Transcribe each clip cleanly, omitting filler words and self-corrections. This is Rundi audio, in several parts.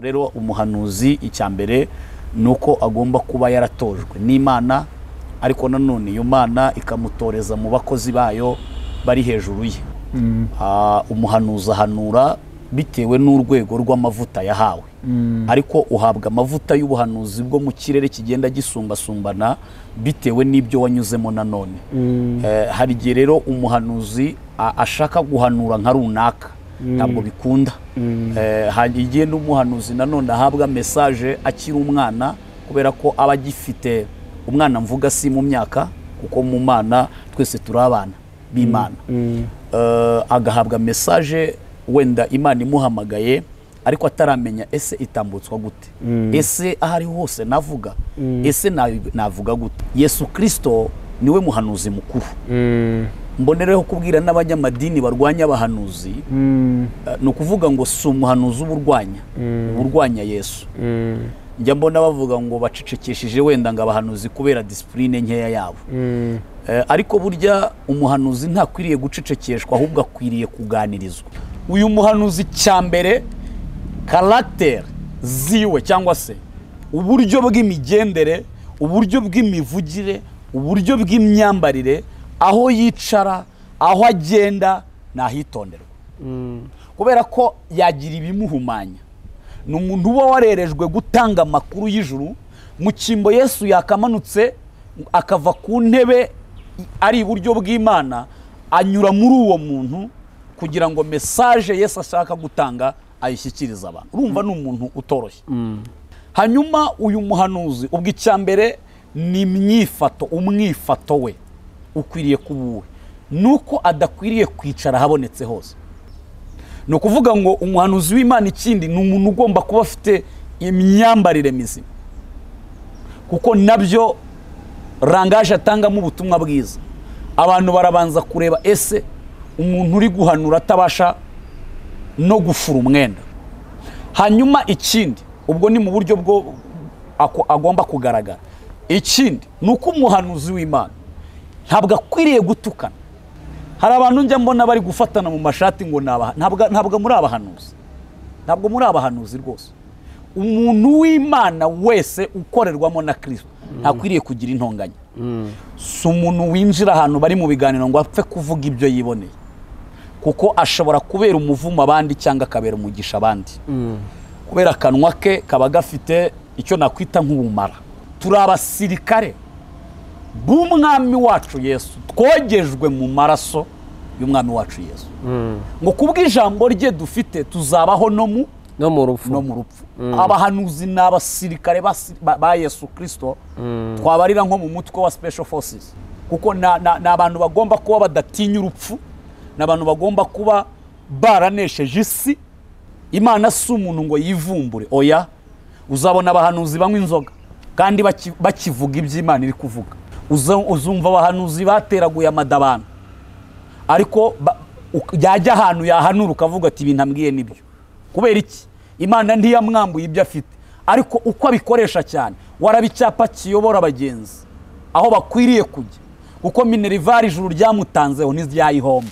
Rero umuhanuzi icya mbere nuko agomba kuba yaratojwe n'Imana, ariko nanone iyo Mana ikamutoreza mu bakozi bayo bari hejuru ye. Umuhanuzi ahanura bitewe n'urwego rw'amavuta yahawe. Ariko uhabwa amavuta y'ubuhanuzi bwo mu kirere kigenda gisumbasumbana bitewe n'ibyo wanyuzemo nanone. Hari igihe rero umuhanuzi ashaka guhanura nka runaka, ntabwo bikunda. Hari igihe n'umuhanuzi nanone ahabwa message akiri umwana, kubera ko aba agifite umwana, mvuga si mu myaka, kuko mu Mana twese turi abana b'Imana. Agahabwa message wenda Imana imuhamagaye, ariko ataramenya ese itambutswa gute, ese ahari hose navuga, ese navuga gute. Yesu Kristo niwe muhanuzi mukuru. Mbonereho kubwira n'abanyamadini barwanya abahanuzi, ni ukuvuga ngo si umuhanuzi uburwanya, uburwanya Yesu. Njya mbona bavuga ngo bacecekesheje wenda ngo abahanuzi kubera discipline nkeya yabo. Ariko burya umuhanuzi ntakwiriye gucecekeshwa, ahubwo akwiriye kuganirizwa. Uyu muhanuzi cyambere caractère ziwe, cyangwa se uburyo bw'imigendere, uburyo bw'imivugire, uburyo bw'imyambarire, aho yicara, aho agenda, nahitonderwa. Kubera ko yagira ibimuhumanya. Ni umuntu uba warerejwe gutanga amakuru y'ijuru. Mu cyimbo Yesu yakamanutse akava ku ntebe ari iburyo bw'Imana, anyura muri uwo muntu kugira ngo message Yesu ashaka gutanga ayishyikiriza abantu. Urumva ni umuntu utoroshye. Hanyuma uyu muhanuzi ubwo icyambere ni imyifato, umwifato we ukwiriye kubuwe nuko adakwiriye kwicara habonetse hose. Ni ukuvuga ngo umuhanuzi w'Imana ikindi ni umuntu ugomba kuba afite imyambarire mizima, kuko nabyo rangaje atangamo ubutumwa bwiza. Abantu barabanza kureba ese umuntu uri guhanura atabasha no gufura umwenda. Hanyuma ikindi ubwo ni mu buryo bwo agomba kugaragara. Ikindi nuko umuhanuzi w'Imana ntabwo akwiriye gutukana. Hari abantu njya mbona bari gufatana mu mashati ngo ntabwo muri abahanuzi, ntabwo muri abahanuzi rwose. Umuntu w'Imana wese ukorerwamo na Kristo ntakwiriye kugira intonganya. Si umuntu winjira ahantu bari mu biganiro ngo apfe kuvuga ibyo yiboneye, kuko ashobora kubera umuvumo abandi cyangwa akabera umugisha abandi. Kubera akanwa ke kaba gafite icyo nakwita nk'ubumara. Turi abasirikare b'umwami wacu Yesu, twogejwe mu maraso y'umwami wacu Yesu. Ngo kubw'ijambo rye dufite tuzabaho no mu rupfu. Abahanuzi n'abasirikare ba Yesu Kristo twabarira nko mu mutwe wa Special Forces, kuko ni abantu bagomba kuba badatinya urupfu, ni abantu bagomba kuba baranesheje isi. Imana si umuntu ngo yivumbure, oya. Uzabona abahanuzi banywa inzoga kandi bakivuga iby'Imana iri kuvuga. Uzumva abahanuzi bateraguye amadabano, ariko yajya ahantu yahanura ukavuga ati ibintu ambwiye nibyo. Kubera iki? Imana ntiyamwambuye ibyo afite, ariko uko abikoresha cyane waraba icyapa kiyobora abagenzi aho bakwiriye kujya, kuko minerval ijuru ryamutanzeho ntiryayihomba.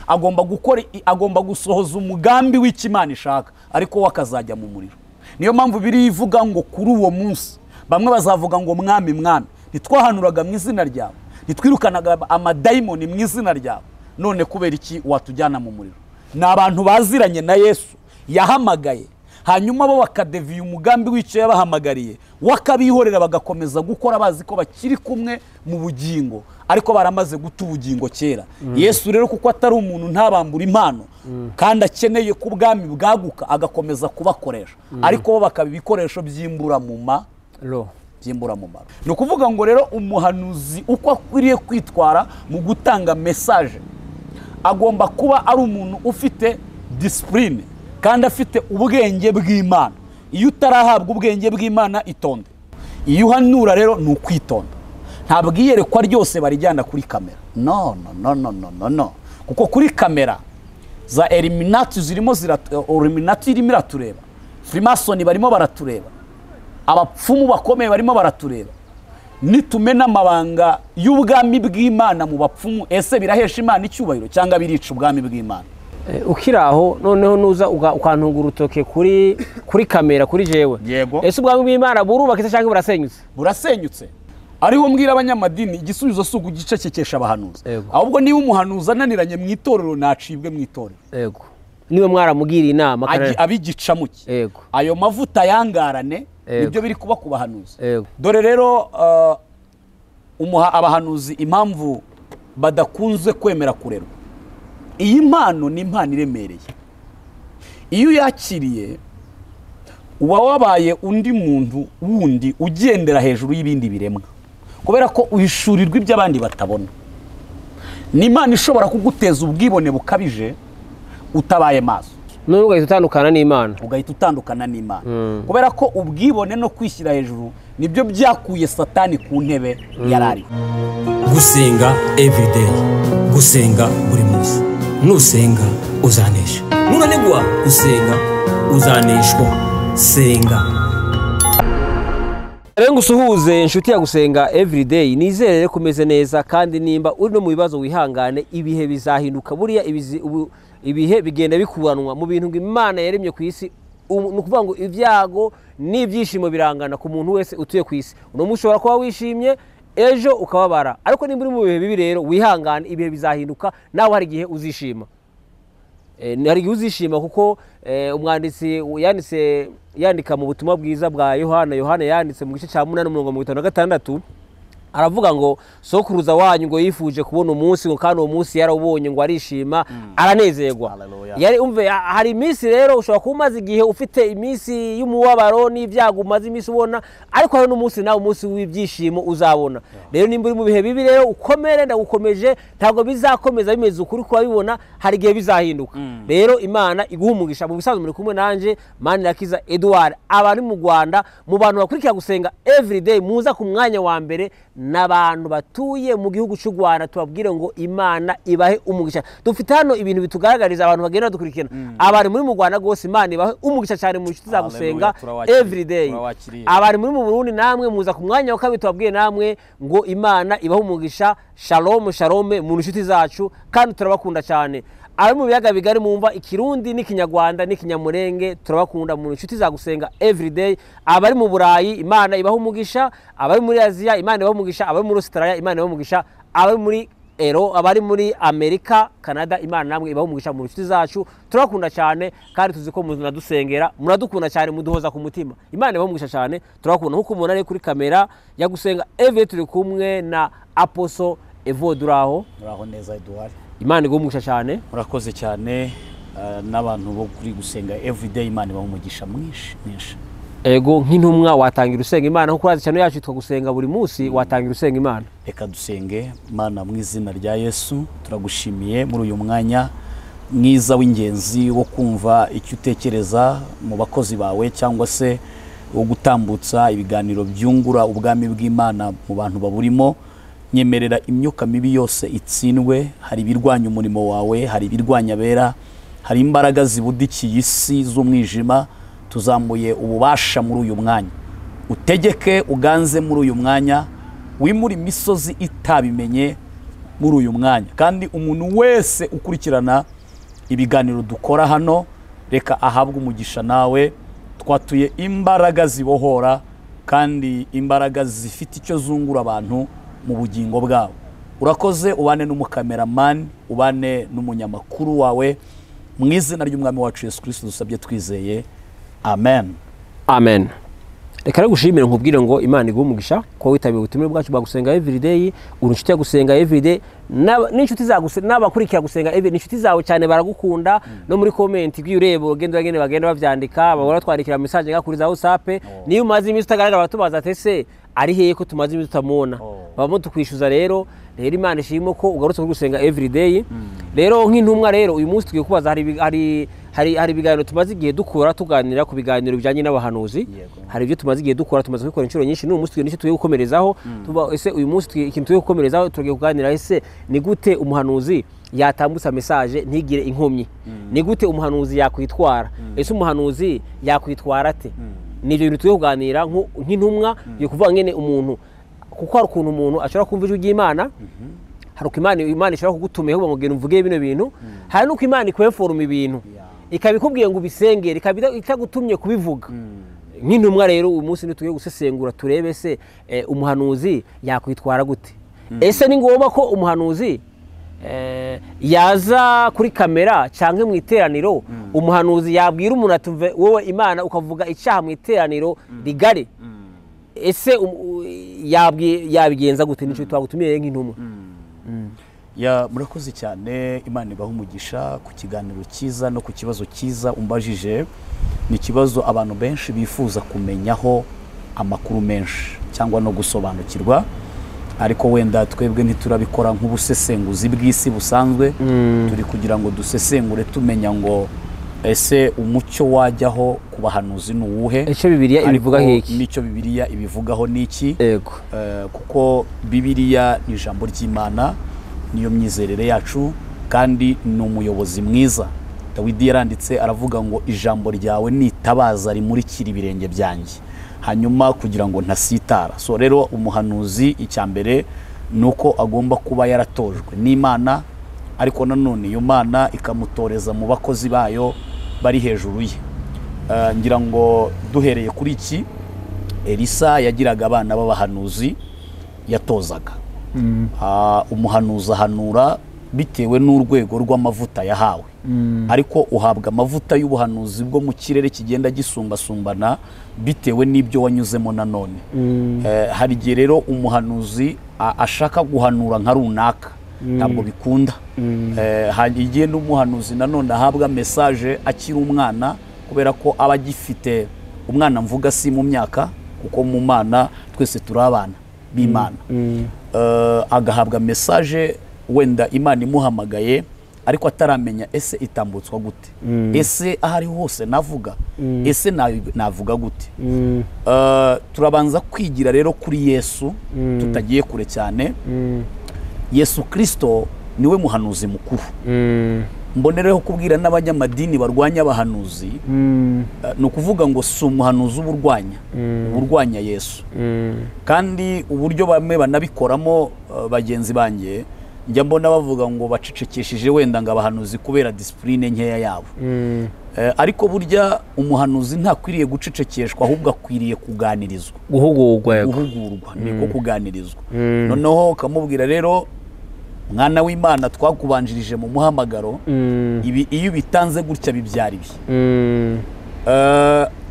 Agomba gukora, agomba gusohoza umugambi w'Imana ishaka, ariko we akazajya mu muriro. Niyo mpamvu biri ivuga ngo kuri uwo munsi bamwe bazavuga ngo mwami mwami, ntitwahanuraga mu izina ryawe, ntitwirukanaga amadayimoni mu izina ryawe, none kubera iki watujyana mu muriro? Ni abantu baziranye na Yesu yahamagaye, hanyuma bo bakadeviye umugambi w'icyo yabahamagariye, wakabihorera bagakomeza gukora bazi ko bakiri kumwe mu bugingo, ariko baramaze guta ubugingo kera. Yesu rero kuko atari umuntu ntabambura impano, kandi akeneye ko ubwami bwaguka, agakomeza kubakoresha, ariko bo bakaba ibikoresho by'imburamumaro. Ni ukuvuga ngo rero umuhanuzi uko akwiriye kwitwara mu gutanga message, agomba kuba ari umuntu ufite discipline kandi afite ubwenge bw'Imana. Iyo utarahabwa ubwenge bw'Imana itonde. Iyo uhanura rero ni ukwitonda. Ntabwo iyerekwa ryose barijyana kuri kamera. No no no no no no no. Kuko kuri kamera za Illuminati zirimo Illuminati irimo iratureba, Freemason barimo baratureba, abapfumu bakomeye barimo baratureba. Nitumena amabanga y'ubwami bw'Imana mu bapfumu, ese birahesha Imana icyubahiro cyangwa birica ubwami bw'Imana? Ukiraho noneho nuza ukantunga urutoke kuri kamera kuri jewe. Yego. Ese ubwami bw'Imana burubakitse cyangwa burasenyutse? Burasenyutse. Ariho mbwira abanyamadini igisubizo si ugicecekesha abahanuzi. Ahubwo niba umuhanuzi ananiranye mu itorero nacibwe mu itorero. Yego. Niwe mwaramugiriye inama abigica muke. Yego. Ayo mavuta yangarane nibyo biri kuba ku bahanuzi. Yego. Dore rero abahanuzi impamvu badakunze kwemera kurerwa. Iyi mpano ni impano iremereye. Iyo uyakiriye uba wabaye undi muntu wundi ugendera hejuru y'ibindi biremwa, kubera ko uhishurirwa ibyo abandi batabona. Ni impano ishobora kuguteza ubwibone bukabije utabaye maso, none ugahita utandukana n'Imana. Ugahita utandukana n'Imana. Kubera ko ubwibone no kwishyira hejuru nibyo byakuye Satani ku ntebe yarari. Gusenga everyday, gusenga buri munsi. Nusenga uzanesha, nunanigwa gusenga uzaneshwa. Senga. Rero ngusuhuze inshuti ya gusenga everyday, nizere kumeze neza kandi nimba uri no mu bibazo wihangane, ibihe bizahinduka. Buriya ibihe bigenda bikuranwa mu bintu Imana yaremye ku isi. Nukuvuga ngo ibyago n'ibyishimo birangana ku muntu wese utuye ku isi. Uno mushobora kuba wishimye ejo ukababara, ariko nimba uri mu bihe bibi rero wihangane, ibihe bizahinduka, nawe hari igihe uzishima. Hari igihe uzishima kuko umwanditsi yanditse yandika mu butumwa bwiza bwa Yohana, Yohana yanditse mu gice cya 8:56 aravuga ngo sokuruza wanyu ngo yifuje kubona umunsi, ngo kandi uwo munsi yarawubonye ngo arishima aranezerwa. Yari umve, hari iminsi rero ushobora kuba umaze igihe ufite iminsi y'umubabaro n'ibyago umaze iminsi ubona, ariko hari n'umunsi nawe umunsi w'ibyishimo uzabona. Rero nimba uri mu bihe bibi rero ukomere, ndagukomeje, ntabwo bizakomeza bimeze ukuri kuba bibona, hari igihe bizahinduka. Rero Imana iguha umugisha. Mu bisanzwe muri kumwe nanje Manirakiza Edouard, abari mu Rwanda, mu bantu bakurikira gusenga everyday, muza ku mwanya wa mbere n'abantu batuye mu gihugu cy'u Rwanda, tubabwire ngo Imana ibahe umugisha. Dufite hano ibintu bitugaragariza abantu bagenda badukurikirana. Abari muri mu Rwanda gose Imana ibahe umugisha cyane mu nshuti za gusenga everyday. Abari muri mu Burundi namwe muza ku mwanya wa kabiri, tubabwiye namwe ngo Imana ibahe umugisha. Shalom shalom mu nshuti zacu kandi turabakunda cyane. Abari mu biyaga bigari mumva ikirundi n'ikinyarwanda n'ikinyamurenge, turabakunda mu nshuti za gusenga everyday. Abari mu Burayi Imana ibahe umugisha, abari muri Aziya Imana ibahe umugisha, abari muri Australia Imana ibahe umugisha, abari muri Ero, abari muri Amerika, Canada, Imana namwe ibahe umugisha mu nshuti zacu. Turabakunda cyane kandi tuzi ko muradusengera, muradukunda cyane, muduhoza ku mutima. Imana ibahe umugisha cyane, turabakunda. Nkuko mubona ari kuri kamera ya gusenga everyday turi kumwe na Apostle Evode. Uraho? Uraho neza Edouard. Imana iguhe umugisha cyane. Murakoze cyane n'abantu bo kuri gusenga everyday, Imana ibahe umugisha mwinshi mwinshi. Ego, nk'intumwa watangira usenga Imana, kuko urazi cyane yacu yitwa gusenga buri munsi, watangira usenga Imana. Reka dusenge. Imana mu izina rya Yesu turagushimiye muri uyu mwanya mwiza w'ingenzi wo kumva icyo utekereza mu bakozi bawe, cyangwa se wo gutambutsa ibiganiro byungura ubwami bw'Imana mu bantu baburimo. Nyemerera imyuka mibi yose itsindwe. Hari ibirwanya umurimo wawe, hari ibirwanya abera, hari imbaraga zibudikiye isi z'umwijima. Tuzamuye ububasha muri uyu mwanya, utegeke uganze muri uyu mwanya, wimure imisozi itabimenye muri uyu mwanya. Kandi umuntu wese ukurikirana ibiganiro dukora hano, reka ahabwe umugisha nawe. Twatuye imbaraga zibohora kandi imbaraga zifite icyo zungura abantu mu bugingo bwabo. Urakoze, ubane n'umukameramani, ubane n'umunyamakuru wawe, mu izina ry'Umwami wacu Yesu Kristo dusabye twizeye, amen. Amen. Reka gushimira nkubwire ngo Imana iguhe umugisha ko witabiye ubutumire bwacu bwa gusenga everyday. Uri inshuti ya gusenga everyday, n'inshuti zawe n'abakurikira gusenga everyday, n'inshuti zawe cyane baragukunda. No muri comment iyo ureba ugenda bagenda bavyandika, bahora twandikira message nka kuri za WhatsApp. Niyo umaze iminsi utagaragara batubaza ati ese ari hehe ko tumaze iminsi tutamubona, baba tukwishyuza. Rero Imana ishimo ko ugarutse kuri gusenga everyday. Rero nk'intumwa rero uyu munsi tugiye kubaza, hari ibiganiro tumaze igihe dukora tuganira ku biganiro bijyanye n'abahanuzi. Hari ibyo tumaze igihe dukora, tumaze kubikora inshuro nyinshi. N'uyu munsi tugiye tugiye gukomerezaho. Ese uyu munsi ikintu tugiye gukomerezaho, tugiye kuganira ese ni gute umuhanuzi yatambutsa message ntigire inkomyi, ni gute umuhanuzi yakwitwara, ese umuhanuzi yakwitwara ate? Ni ibyo bintu tugiye kuganira nk'intumwa yo kuvuga ngene umuntu, kuko hari ukuntu umuntu ashobora kumva ijwi ry'Imana, Hari uko Imana ishobora kugutumiye ngo ngende mvuge bino bintu, hari nuko Imana ikweforuma ibintu ikabikubwiye ngo ubisengere, ikaba itagutumye kubivuga. Nk'intumwa rero uyu munsi ntitugiye gusesengura turebe se umuhanuzi yakwitwara gute. Ese ni ngombwa ko umuhanuzi yaza kuri kamera cyangwa mu iteraniro? Umuhanuzi yabwira umuntu ati wowe Imana ukavuga icyaha mu iteraniro rigari, ese yabigenza gute? Nicyo twagutumiye nk'intumwa. Ya, murakoze cyane, Imana ibahe umugisha ku kiganiro cyiza no ku kibazo cyiza umbajije. Ni ikibazo abantu benshi bifuza kumenyaho amakuru menshi cyangwa no gusobanukirwa, ariko wenda twebwe ntiturabikora nk'ubusesenguzi bw'isi busanzwe. Turi kugira ngo dusesengure tumenya ngo ese umucyo wajyaho ku bahanuzi ni uwuhe, icyo Bibiliya ibivugaho iki, n'icyo Bibiliya ibivugaho niki. Yego. Kuko Bibiliya ni ijambo ry'Imana, niyo myizerere yacu, kandi ni umuyobozi mwiza. Dawidi yaranditse aravuga ngo ijambo ryawe nitabaza rimurikira ibirenge byanjye, hanyuma kugira ngo ntasitara. So rero umuhanuzi icya mbere nuko agomba kuba yaratojwe n'Imana, ariko nanone iyo Mana ikamutoreza mu bakozi bayo bari hejuru ye. Ngira ngo duhereye kuri iki, Elisa yagiraga abana b'abahanuzi yatozaga. Umuhanuzi ahanura bitewe n'urwego rw'amavuta yahawe, ariko uhabwa amavuta y'ubuhanuzi bwo mu kirere kigenda gisumbasumbana bitewe n'ibyo wanyuzemo nanone. Hari igihe rero umuhanuzi ashaka guhanura nka runaka, ntabwo bikunda. Hari igihe n'umuhanuzi nanone ahabwa message akiri umwana, kubera ko aba agifite umwana, mvuga si mu myaka, kuko mu Mana twese turi abana b'Imana. Agahabwa message wenda Imana imuhamagaye, ariko ataramenya ese itambutswa gute, ese ahari hose navuga, ese navuga gute. Turabanza kwigira rero kuri Yesu, tutagiye kure cyane. Yesu Kristo niwe muhanuzi mukuru. Mbonereho kubwira n'abanyamadini barwanya abahanuzi, ni ukuvuga ngo si umuhanuzi uburwanya, uburwanya Yesu. Kandi uburyo bamwe banabikoramo bagenzi banjye, njya mbona bavuga ngo bacecekesheje wenda ngo abahanuzi kubera discipline nkeya yabo. Ariko burya umuhanuzi ntakwiriye gucecekeshwa, ahubwo akwiriye kuganirizwa, guhugurwa, niko kuganirizwa. Noneho ukamubwira rero, mwana w'Imana twakubanjirije mu muhamagaro, ibi iyo bitanze gutya bibyara ibi.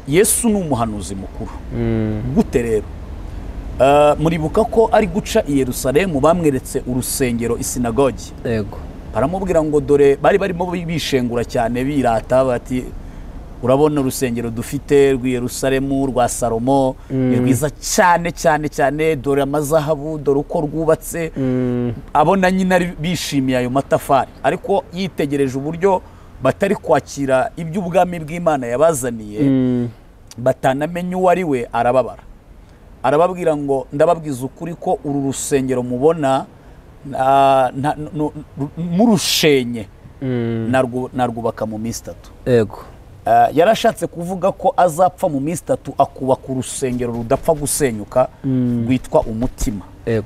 Yesu ni umuhanuzi mukuru. Gute rero? Muribuka ko ari guca i Yerusalemu bamweretse urusengero, isinagogi. Yego. Baramubwira ngo dore, bari barimo bishengura cyane birata bati urabona urusengero dufite rw'i Yerusalemu rwa Salomo ni rwiza cyane cyane cyane, dore amazahabu, dore uko rwubatse. Abona nyine bishimiye ayo matafari, ariko yitegereje uburyo batari kwakira iby'ubwami bw'Imana yabazaniye, batanamenye uwo ari we, arababara. Arababwira ngo ndababwiza ukuri ko uru rusengero mubona murushenye narwubaka mu minsi itatu. Yego. Yarashatse kuvuga ko azapfa mu minsi itatu akubaka urusengero rudapfa gusenyuka rwitwa umutima.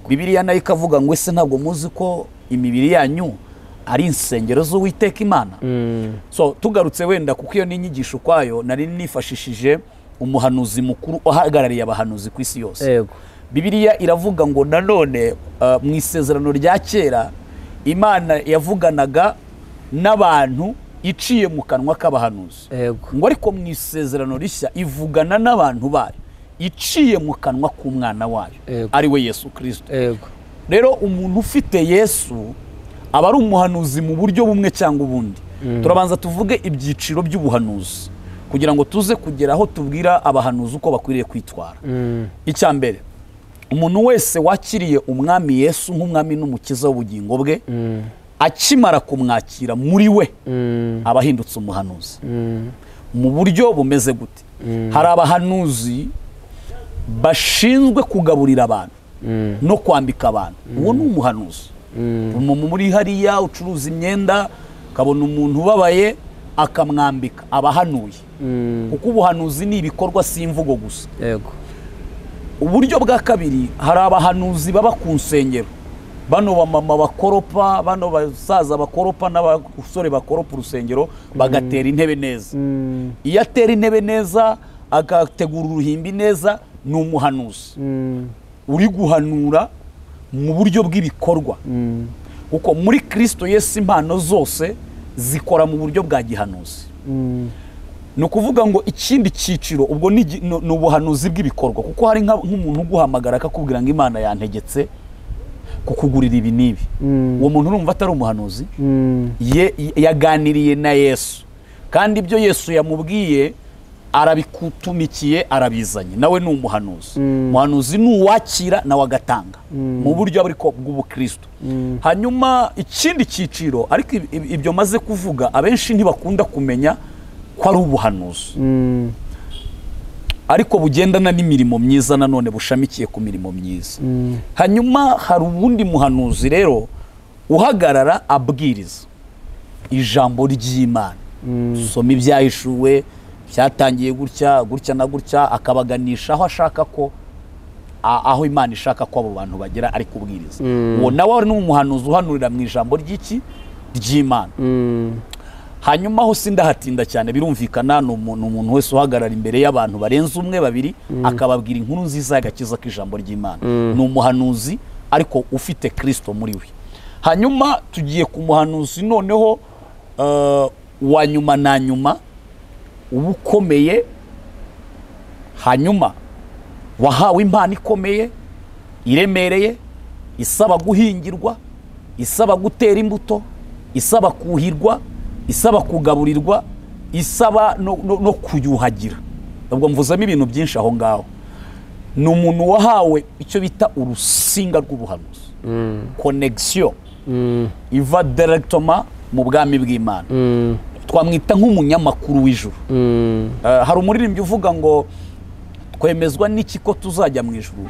Bibiliya nayo ikavuga ngo ese ntabwo muzi ko imibiri yanyu ari insengero z'Uwiteka Imana. So tugarutse wenda kuko iyo ni inyigisho kwayo, nari nifashishije umuhanuzi mukuru uhagarariye abahanuzi ku isi yose. Bibiliya iravuga ngo nanone mu isezerano rya kera Imana yavuganaga n'abantu iciye mu kanwa k'abahanuzi, ngo ariko mu isezerano rishya ivugana n'abantu bayo iciye mu kanwa k'umwana wayo, ari we Yesu Kristo. Rero umuntu ufite Yesu aba ari umuhanuzi mu buryo bumwe cyangwa ubundi. Turabanza tuvuge ibyiciro by'ubuhanuzi kugira ngo tuze kugera aho tubwira abahanuzi uko bakwiriye kwitwara. Icya mbere, umuntu wese wakiriye umwami Yesu nk'umwami n'umukiza w'ubugingo bwe, akimara kumwakira muri we aba ahindutse umuhanuzi. Mu buryo bumeze gute? Hari abahanuzi bashinzwe kugaburira abantu no kwambika abantu. Uwo ni umuhanuzi. Umuntu muri hariya ucuruza imyenda, ukabona umuntu ubabaye akamwambika, abahanuye. Kuko ubuhanuzi ni ibikorwa, si imvugo gusa. Yego. Uburyo bwa kabiri, hari abahanuzi baba ku nsengero Bano bamama bakoropa, bano basaza bakoropa n'abasore bakoropa urusengero bagatera intebe neza. Iyo atera intebe neza agategura uruhimbi neza, ni umuhanuzi uri guhanura mu buryo bw'ibikorwa. Kuko muri Kristo Yesu impano zose zikora mu buryo bwa gihanuzi. Ni ukuvuga ngo ikindi cyiciro ubwo ni ubuhanuzi bw'ibikorwa, kuko hari nk'umuntu uguhamagara akakubwira ngo Imana yantegetse kukugurira ibi n'ibi. Uwo muntu urumva atari umuhanuzi? Yaganiriye na Yesu, kandi ibyo Yesu yamubwiye arabikutumikiye, arabizanye, nawe ni umuhanuzi. Umuhanuzi ni uwakira nawe agatanga mu buryo ariko bw'ubukristo. Hanyuma ikindi cyiciro, ariko ibyo maze kuvuga abenshi ntibakunda kumenya ko ari ubuhanuzi, ariko bugendana n'imirimo myiza, nanone bushamikiye ku mirimo myiza. Hanyuma hari ubundi muhanuzi rero uhagarara abwiriza ijambo ry'Imana. Soma ibyahishuwe byatangiye gutya gutya na gutya, akabaganisha aho ashaka ko aho Imana ishaka ko abo bantu bagera, ari kubwiriza. Uwo nawe ni umuhanuzi uhanurira mu ijambo ry'iki ry'Imana. Hanyuma aho sindahatinda cyane, birumvikana ni umuntu wese uhagarara imbere y'abantu barenze umwe babiri akababwira inkuru nziza y'agakiza k'ijambo ry'Imana. Ni umuhanuzi ariko ufite Kristo muri we. Hanyuma tugiye ku muhanuzi noneho wa nyuma na nyuma, uba ukomeye, hanyuma wahawe impano ikomeye iremereye, isaba guhingirwa, isaba gutera imbuto, isaba kuhirwa, isaba kugaburirwa, isaba no kuyuhagira. Ubwo mvuzamo ibintu byinshi aho ngaho. Ni umuntu wahawe icyo bita urusinga rw'ubuhanuzi, connection iva directement mu bwami bw'Imana. Twamwita nk'umunyamakuru w'ijuru. Hari umuririmbyi uvuga ngo twemezwa n'iki ko tuzajya mu ijuru,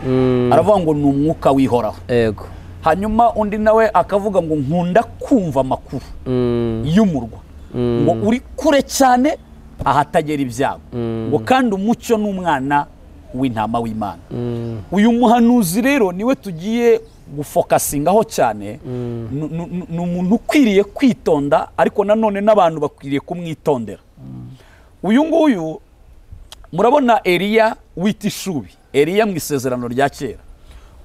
aravuga ngo ni umwuka w'ihoraho. Yego. Hanyuma undi nawe akavuga ngo nkunda kumva amakuru y'umurwa, ngo uri kure cyane ahatagera ibyago, ngo kandi umucyo n'umwana w'intama w'Imana. Uyu muhanuzi rero niwe tugiye gufokasingaho cyane. Ni umuntu ukwiriye kwitonda, ariko nanone n'abantu bakwiriye kumwitondera. Uyu nguyu murabona Eliya w'itishubi, Eliya mu isezerano rya kera,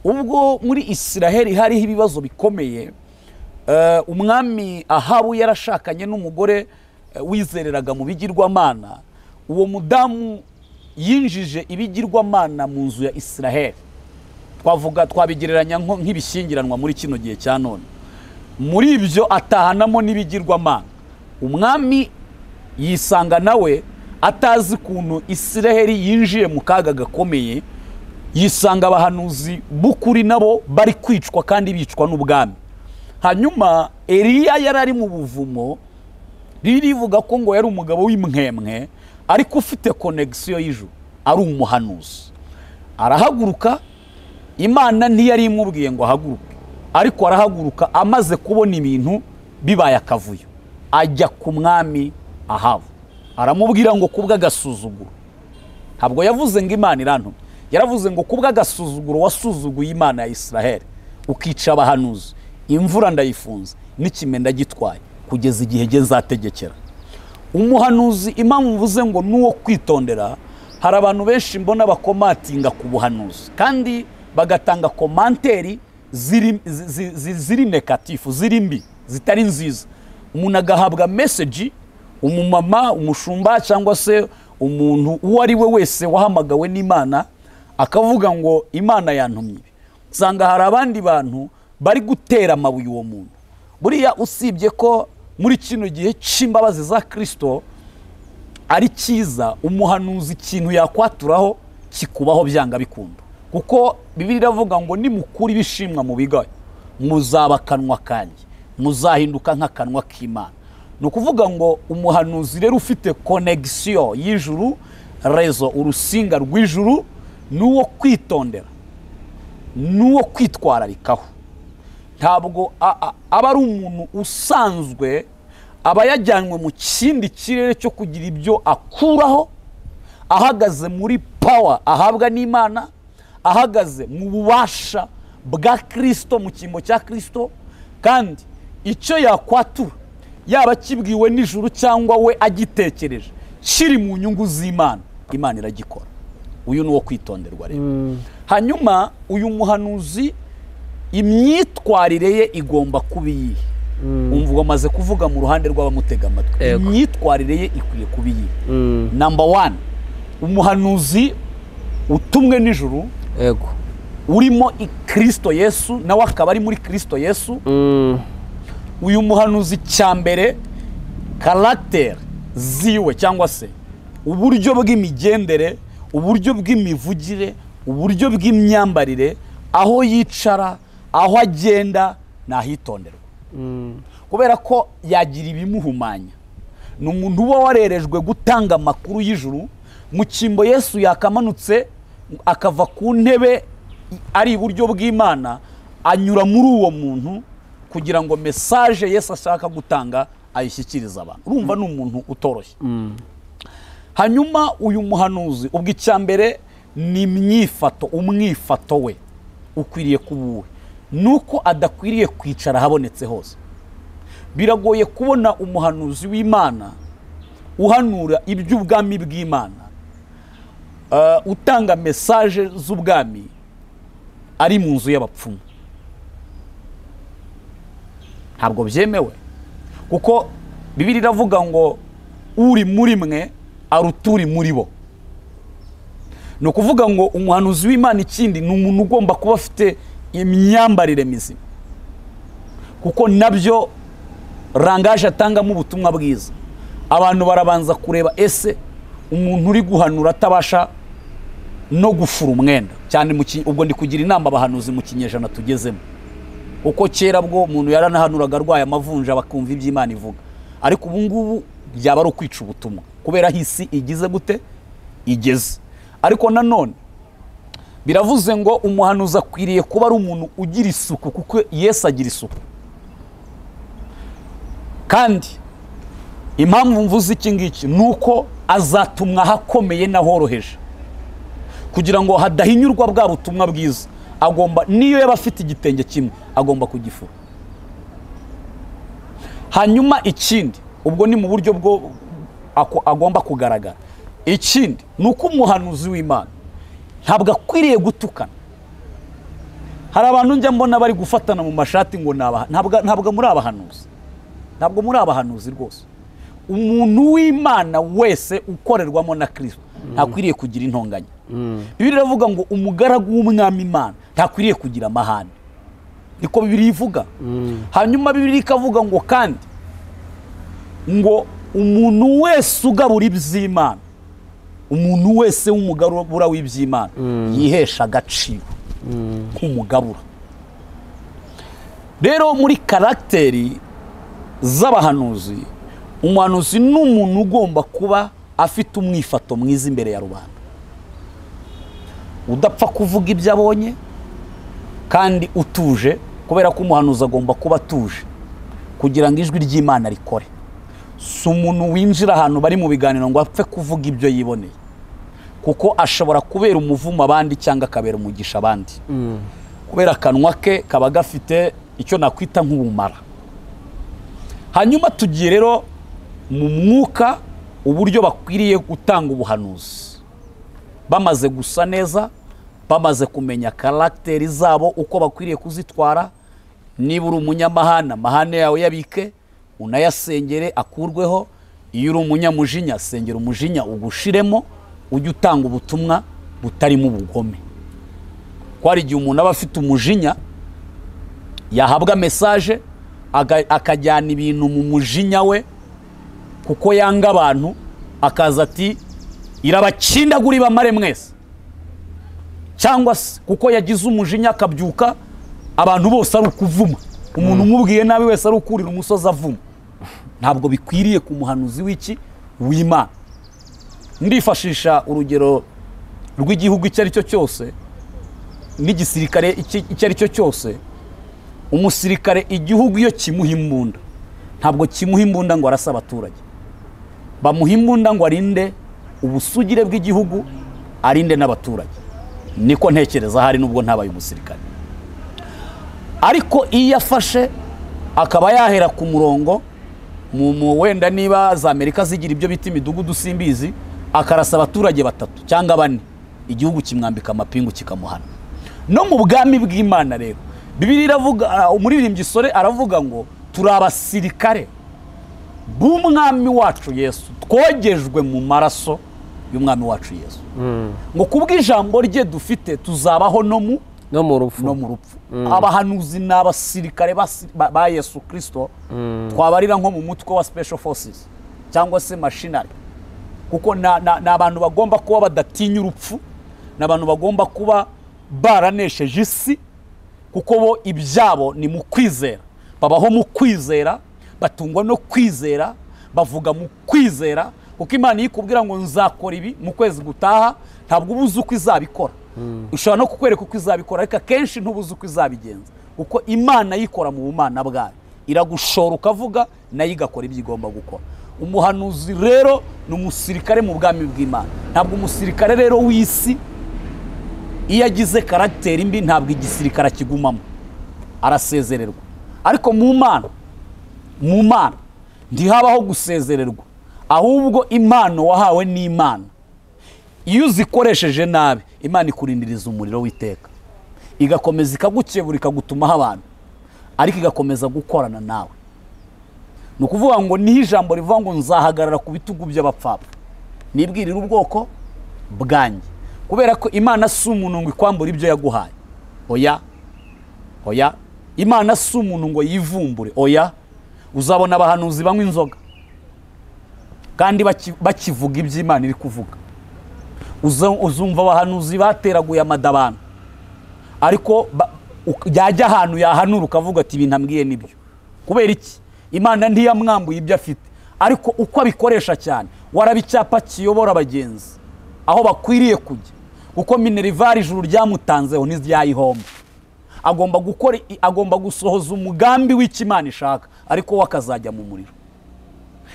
ubwo muri Isiraheli hariho ibibazo bikomeye. Umwami Ahabu yarashakanye n'umugore wizereraga mu bigirwamana. Uwo mudamu yinjije ibigirwamana mu nzu ya Isiraheli. Twavuga twabigereranya nk'ibishyingiranwa muri kino gihe cya none. Muri ibyo atahanamo n'ibigirwamana. Umwami yisanga nawe atazi ukuntu Isiraheli yinjiye mu kaga gakomeye, yisanga abahanuzi b'ukuri nabo bari kwicwa kandi bicwa n'ubwami. Hanyuma Eliya yari ari mu buvumo, ririvuga ko ngo yari umugabo w'imwemwe ariko ufite connection y'ijuru, ari umuhanuzi. Arahaguruka, Imana ntiyari imubwiye ngo ahaguruke, ariko arahaguruka amaze kubona ibintu bibaye akavuyo, ajya ku mwami Ahabu aramubwira ngo kubw'agasuzuguro. Ntabwo yavuze ngo Imana irantumye, yaravuze ngo kubw'agasuzuguro wasuzuguye Imana ya Isiraheli ukica abahanuzi, imvura ndayifunze n'ikime ndagitwaye kugeza igihe nge nzategekera. Umuhanuzi, impamvu mvuze ngo nuwo kwitondera, hari abantu benshi mbona bakomatinga ku buhanuzi kandi bagatanga komanteri ziri negatifu, ziri mbi, zitari nziza. Umuntu agahabwa message, umumama, umushumba cyangwa se umuntu uwo ari we wese wahamagawe n'Imana akavuga ngo Imana yantumye ibi. Usanga hari abandi bantu bari gutera amabuye uwo muntu. Buriya usibye ko muri kino gihe cy'imbabazi za Kristo ari cyiza, umuhanuzi ikintu yakwaturaho kikubaho byanga bikunda. Kuko Bibiliya iravuga ngo nimukura ibishimwa mu bigayo muzaba akanwa kanjye, muzahinduka nk'akanwa k'Imana. Ni ukuvuga ngo umuhanuzi rero ufite connection y'ijuru, rezo, urusinga rw'ijuru, n'uwo kwitondera, n'uwo kwitwararikaho. Ntabwo aba ari umuntu usanzwe, aba yajyanywe mu kindi kirere cyo kugira ibyo akuraho, ahagaze muri power ahabwa n'Imana, ahagaze mu bubasha bwa Kristo mu cyimbo cya Kristo, kandi icyo yakwatura yaba kibwiwe n'ijuru cyangwa we agitekereje kiri mu nyungu z'Imana, Imana iragikora. Uyu ni uwo kwitonderwa rero. Hanyuma uyu muhanuzi imyitwarire ye igomba kuba iyihe? Umva amaze kuvuga mu ruhande rw'abamutega amatwi, imyitwarire ye ikwiye kuba iyihe? Number 1, umuhanuzi utumwe n'ijuru, yego, urimo Kristo Yesu, nawe akaba ari muri Kristo Yesu. Uyu muhanuzi cyambere caractère ziwe cyangwa se uburyo bw'imigendere, uburyo bw'imivugire, uburyo bw'imyambarire, aho yicara, aho agenda, nahitonderwa. Kubera ko yagira ibimuhumanya. Ni umuntu uba warerejwe gutanga amakuru y'ijuru. Mu cyimbo Yesu yakamanutse akava ku ntebe ari iburyo bw'Imana, anyura muri uwo muntu kugira ngo message Yesu ashaka gutanga ayishyikirize abantu. Urumva ni umuntu utoroshye. Hanyuma uyu muhanuzi ubwo icyambere ni imyifato, umwifato we ukwiriye kubuwe nuko adakwiriye kwicara habonetse hose. Biragoye kubona umuhanuzi w'Imana uhanura iby'ubwami bw'Imana, utanga message z'ubwami ari mu nzu y'abapfumu. Ntabwo byemewe, kuko Bibiliya iravuga ngo uri muri mwe aruturi muri bo. Ni ukuvuga ngo umuhanuzi w'Imana ikindi ni umuntu ugomba kuba afite imyambarire mizima, kuko nabyo rangaje atangamo ubutumwa bwiza. Abantu barabanza kureba ese umuntu uri guhanura atabasha no gufura umwenda cyane. Ubwo ndi kugira inama abahanuzi mu kinyejana tugezemo, kuko kera bwo umuntu yaranahanuraga arwaye amavunja bakumva iby'Imana ivuga, ariko ubu ngubu byaba ari ukwica ubutumwa kubera hisi igize gute igeze. Ariko nanone biravuze ngo umuhanuzi akwiriye kuba ari umuntu ugira isuku, kuko Yesu agira isuku. Kandi impamvu mvuze iki ngiki nuko azatumwa hakomeye n'ahoroheje, kugira ngo hadahinyurwa bwa butumwa bwiza. Agomba, niyo yaba afite igitenge kimwe, agomba kugifura. Hanyuma ikindi, ubwo ni mu buryo bwo agomba kugaragara. Ikindi nuko umuhanuzi w'Imana ntabwo akwiriye gutukana. Hari abantu njya mbona bari gufatana mu mashati ngo ntabwo muri abahanuzi, ntabwo muri abahanuzi rwose. Umuntu w'Imana wese ukorerwamo na Kristo ntakwiriye kugira intonganya. Bibiliya iravuga ngo umugaragu w'umwami Imana ntakwiriye kugira amahane, niko Bibiliya ivuga. Hanyuma Bibiliya ikavuga ngo kandi ngo umuntu wese ugabura iby'Imana, umuntu wese w'umugabura w'iby'Imana yihesha agaciro nk'umugabura. Rero muri karacteri z'abahanuzi, umuhanuzi ni umuntu ugomba kuba afite umwifato mwiza imbere ya rubanda, udapfa kuvuga ibyo abonye kandi utuje, kubera ko umuhanuzi agomba kuba atuje kugira ngo ijwi ry'Imana rikore. Si umuntu winjira ahantu bari mu biganiro ngo apfe kuvuga ibyo yiboneye, kuko ashobora kubera umuvumo abandi cyangwa akabera umugisha abandi, kubera akanwa ke kaba gafite icyo nakwita nk'ubumara. Hanyuma tugiye rero mu mwuka, uburyo bakwiriye gutanga ubuhanuzi bamaze gusa neza, bamaze kumenya karacteri zabo uko bakwiriye kuzitwara. Niba uri umunyamahane, amahane yawe yabike unayasengere akurweho. Iyo uri umunyamujinya, sengera umujinya ugushiremo, ujye utanga ubutumwa butarimo ubugome. Ko hari igihe umuntu aba afite umujinya, yahabwa message akajyana ibintu mu mujinya we kuko yanga abantu, akaza ati irabakindagura ibamare mwese, cyangwa se kuko yagize umujinya akabyuka abantu bose ari ukuvuma, umuntu umubwiye nabi wese ari ukurira umusozi avuma. Ntabwo bikwiriye ku muhanuzi w'iki w'Imana. Ndifashisha urugero rw'igihugu icyo ari cyo cyose n'igisirikare icyo ari cyo cyose. Umusirikare igihugu iyo kimuha imbunda, ntabwo kimuha imbunda ngo arase abaturage, bamuha imbunda ngo arinde ubusugire bw'igihugu, arinde n'abaturage. Niko ntekereza hari nubwo ntabaye umusirikare. Ariko iyo afashe akaba yahera ku murongo mu wenda niba za Amerika zigira ibyo bita imidugudu simbizi, akarasa abaturage 3 cyangwa 4, igihugu kimwambika amapingu kikamuhana. No mu bwami bw'Imana rero Bibiliya iravuga, umuririmbyi Sore aravuga ngo turi abasirikare b'umwami wacu Yesu, twogejwe mu maraso y'umwami wacu Yesu. Ngo kubw'ijambo rye dufite tuzabaho no mu rupfu. Abahanuzi ni abasirikare ba Yesu Kristo, twabarira nko mu mutwe wa special forces cyangwa se machinery, kuko ni abantu bagomba kuba badatinya urupfu, ni abantu bagomba kuba baranesheje isi, kuko bo ibyabo ni mu kwizera, babaho mu kwizera, batungwa no kwizera, bavuga mu kwizera. Kuko Imana ikubwira ngo nzakora ibi mu kwezi gutaha, ntabwo ubuze uko izabikora. Ushobora no kukwereka uko izabikora, ariko akenshi ntubuze uko izabigenza, kuko Imana yikora mu bumana bwayo, iragushora ukavuga nayo igakora ibyo igomba gukora. Umuhanuzi rero ni umusirikare mu bwami bw'Imana. Ntabwo umusirikare rero w'isi iyo agize karagiteri mbi ntabwo igisirikare kigumamo, arasezererwa. Ariko mu Mana ntihabaho gusezererwa, ahubwo impano wahawe n'Imana iyo uzikoresheje nabi Imana ikurindiriza umuriro w'iteka, igakomeza ikagukebura, ikagutumaho abantu, ariko igakomeza gukorana nawe. Ni ukuvuga ngo niho ijambo rivuga ngo nzahagarara ku bitugu by'abapfapfa nibwirira ubwoko bwanjye, kubera ko Imana si umuntu ngo ikwambure ibyo yaguhaye. Oya, oya, Imana si umuntu ngo yivumbure. Oya, uzabona abahanuzi banywa inzoga kandi bakivuga iby'Imana iri kuvuga. Uzumva abahanuzi bateraguye amadabano, ariko yajya ahantu yahanura ukavuga ati ibintu ambwiye nibyo. Kubera iki? Imana ntiyamwambuye ibyo afite, ariko uko abikoresha cyane waraba icyapa kiyobora abagenzi aho bakwiriye kujya, kuko minerivare ijuru ryamutanzeho ntiryayihomba. Agomba gukora, agomba gusohoza umugambi w'Imana ishaka, ariko we akazajya mu muriro.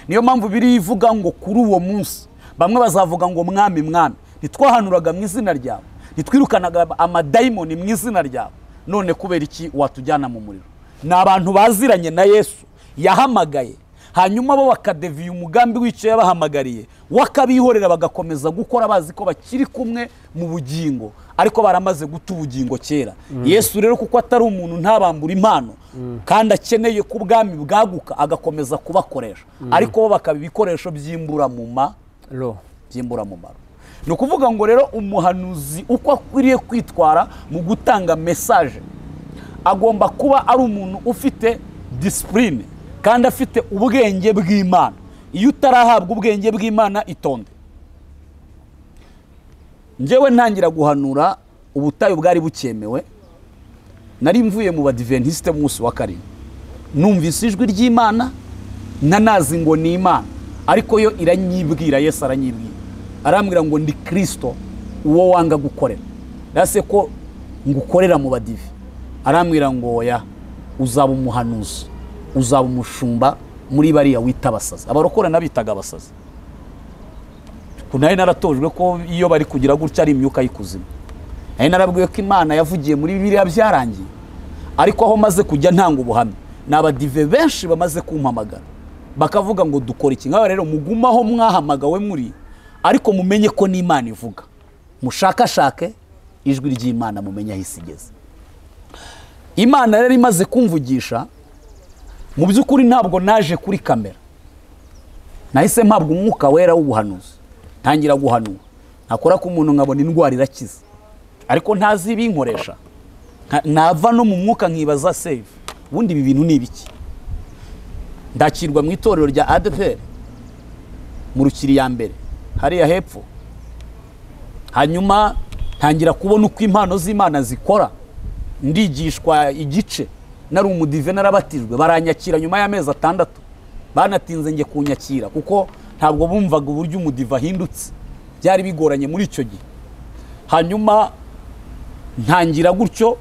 Niyo mpamvu biri ivuga ngo kuri uwo munsi bamwe bazavuga ngo mwami mwami, ntitwahanuraga mu izina ryawe, ntitwirukanaga amadayimoni mu izina ryawe, none kubera iki watujyana mu muriro? Ni abantu baziranye na Yesu yahamagaye, hanyuma bo bakadeviye umugambi w'icyo yabahamagariye, wakabihorera bagakomeza gukora bazi ko bakiri kumwe mu bugingo, ariko baramaze guta ubugingo kera. Yesu rero kuko atari umuntu ntabambura impano, kandi akeneye ko ubwami bwaguka, agakomeza kubakoresha, ariko bo bakaba ibikoresho by'imburamumaro. Ni ukuvuga ngo rero umuhanuzi uko akwiriye kwitwara mu gutanga message, agomba kuba ari umuntu ufite discipline kandi afite ubwenge bw'Imana. Iyo utarahabwa ubwenge bw'Imana itonde. Njyewe ntangira guhanura ubutayu bwari bucyemewe, nari mvuye mu Badiventiste umunsi wa 7, numvise ijwi ry'Imana nanazi ngo ni Imana, ariko yo iranyibwira. Yesu aranyibwira, arambwira ngo ndi Kristo uwo wanga gukorera. Nase ko ngukorera mu Badive, arambwira ngo oya, uzaba umuhanuzi, uzaba umushumba muri bariya wita abasazi. Abarokora nabitaga abasazi, kunaye naratojwe ko iyo bari kugira gutya ari imyuka y'ikuzimu. Nari narabwiwe ko Imana yavugiye muri Bibiliya byarangiye, ariko aho maze kujya ntanga ubuhamya n'abadive benshi bamaze kumpamagara bakavuga ngo dukora iki. Nk'aba rero mugumaho mwahamagawe muri, ariko mumenye ko n'Imana ivuga, mushakashake ijwi ry'Imana mumenye aho isi igeze. Imana rero imaze kumvugisha, mu by'ukuri ntabwo naje kuri kamera, nahise mpabwa umwuka wera w'ubuhanuzi, ntangira guhanura. Nakora ku muntu nkabona indwara irakiza, ariko ntazi ibinkoresha, nava no mu mwuka nkibaza save, ubundi ibi bintu ni ibiki? Ndakirwa mu itorero rya ADPR mu Rukiri ya mbere hariya hepfo, hanyuma ntangira kubona uko impano z'Imana zikora, ndigishwa igice. Nari umudive narabatijwe, baranyakira nyuma y'amezi 6. Banatinze nge kunyakira kuko ntabwo bumvaga uburyo umudive ahindutse, byari bigoranye muri icyo gihe. Hanyuma ntangira gutyo,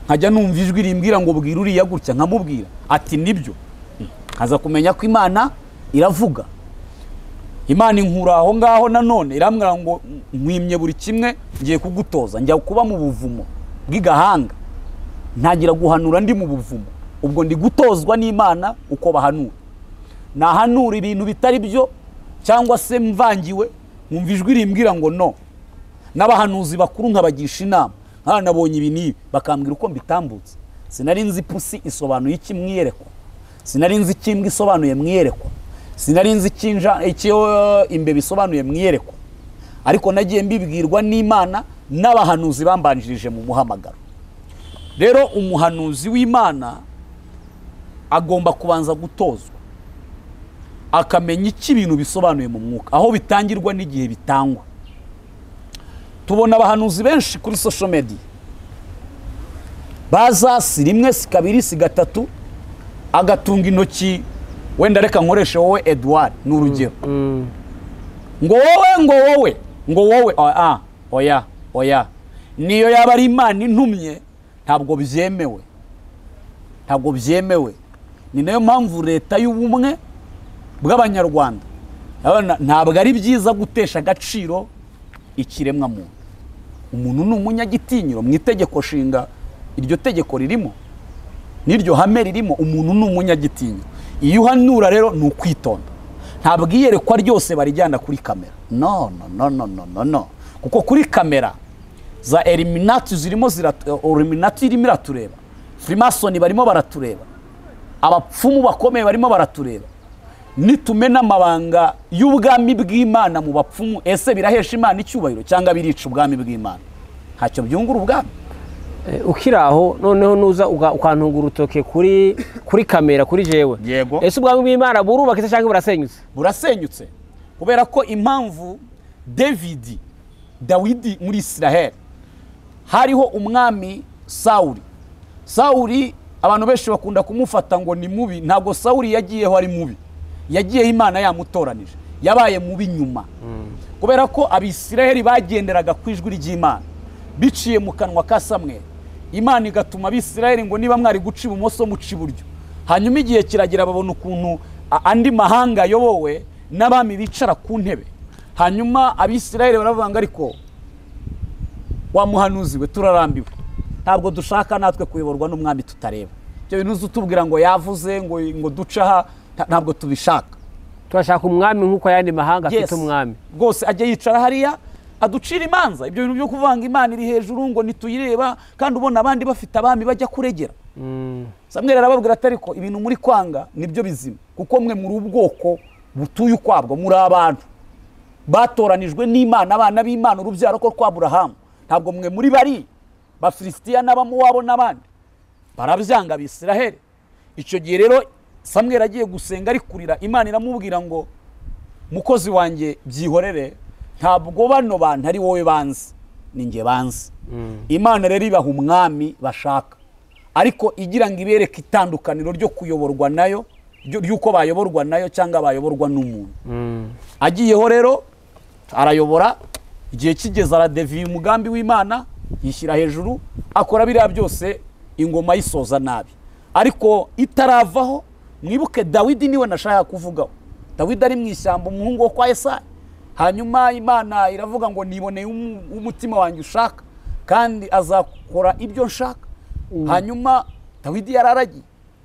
nkajya numva ijwi rimbwira ngo bwira uriya gutya, nkamubwira ati nibyo. Nkaza kumenya ko Imana iravuga. Imana inkura aho ngaho nanone irambwira ngo nkwimye buri kimwe, ngiye kugutoza, njya kuba mu buvumo bw'igahanga. Ntangira guhanura ndi mu buvumo. Ubwo ndi gutozwa n'Imana uko bahanura. Nahanura ibintu bitari byo cyangwa se mvangiwe, nkumva ijwi rimbwira ngo no. N'abahanuzi bakuru nkabagisha inama, nkanabonye ibi n'ibi, bakambwira uko mbitambutse. Sinari nzi ipusi isobanuye iki mwiyerekwa, sinari nzi ikimbwa isobanuye mwiyerekwa, sinari nzi icyo imbeba isobanuye mwiyerekwa, ariko nagiye mbibwirwa n'Imana n'abahanuzi bambanjirije mu muhamagaro. Rero umuhanuzi w'Imana agomba kubanza gutozwa, akamenya icyo ibintu bisobanuye mu mwuka, aho bitangirwa n'igihe bitangwa. Tubona abahanuzi benshi kuri social media baza si rimwe si kabiri si gatatu, agatunga intoki, wenda reka nkoreshe wowe Edouard ni urugero, ngo wowe ngo wowe ngo wowe, oya oya, niyo yaba ari Imana intumye ntabwo byemewe, ntabwo byemewe. Ni nayo mpamvu leta y'ubumwe bw'Abanyarwanda ntabwo ari byiza gutesha agaciro ikiremwa muntu. Umuntu ni umunyagitinyiro mu itegeko nshinga, iryo tegeko ririmo n'iryo hame ririmo, umuntu ni umunyagitinyiro. Iyo uhanura rero ni ukwitonda, ntabwo iyerekwa ryose barijyana kuri kamera. No no no no no no, kuko kuri kamera za Illuminati zirimo, Illuminati irimo iratureba, Freemason barimo baratureba, abapfumu bakomeye barimo baratureba. Nitumena amabanga y'ubwami bw'Imana mu bapfumu, ese birahesha Imana icyubahiro cyangwa birica ubwami bw'Imana? Ntacyo byungura ubwami. Ukiraho noneho nuza ukantunga urutoke kuri kamera kuri jewe. Yego. Ese ubwami bw'Imana burubakitse cyangwa burasenyutse? Burasenyutse. Kubera ko impamvu Dawidi muri Israel hariho umwami Sauli. Sauli abantu benshi bakunda kumufata ngo ni mubi, ntabwo Sauli yagiyeho ari mubi. Yagiyeho Imana yamutoranije, yabaye mubi nyuma. Kubera ko Abisiraheli bagenderaga ku ijwi ry'Imana biciye mu kanwa ka Samweli, Imana igatuma Abisiraheli ngo niba mwari guca ibumoso muca iburyo. Hanyuma igihe kiragira babona ukuntu andi mahanga ayobowe n'abami bicara ku ntebe. Hanyuma Abisiraheli baravuga ngo ariko wa muhanuzi we turarambiwe, ntabwo dushaka natwe kuyoborwa n'umwami tutareba. Ibyo bintu uzutubwira ngo yavuze ngo duca aha, ntabwo tubishaka. Turashaka umwami nk'uko ayandi mahanga afite umwami. Rwose ajye yicara hariya aducira imanza. Ibyo bintu byo kuvanga Imana iri hejuru ngo nituyireba, kandi ubona abandi bafite abami bajya kuregera. Samweli arababwira ati ariko ibintu muri kwanga nibyo bizima, kuko mwe muri ubwoko butuye ukwabwo, muri abantu batoranijwe n'Imana, abana b'Imana, urubyaro ko kwa Aburahamu. Ntabwo mwe muri bari Bafilisitiya n'Abamowabu n'abandi. Barabyanga Abisiraheli. Icyo gihe rero Samweli agiye gusenga ari kurira, Imana iramubwira ngo mukozi wanjye byihorere, ntabwo bano bantu ari wowe banzi, ni njye banzi. Imana rero ibaha umwami bashaka, ariko igira ngo ibereke itandukaniro ryo kuyoborwa nayo, ry'uko bayoborwa nayo cyangwa bayoborwa n'umuntu. Agiyeho rero arayobora, igihe kigeze aradeviye umugambi w'Imana, yishyira hejuru, akora biriya byose, ingoma yisoza nabi. Ariko itaravaho, mwibuke Dawidi niwe nashaka kuvugaho. Dawidi ari mu ishyamba, umuhungu wo kwa Yesayi. Hanyuma Imana iravuga ngo niboneye umutima wanjye ushaka, kandi azakora ibyo nshaka. Hanyuma Dawidi yararagiye,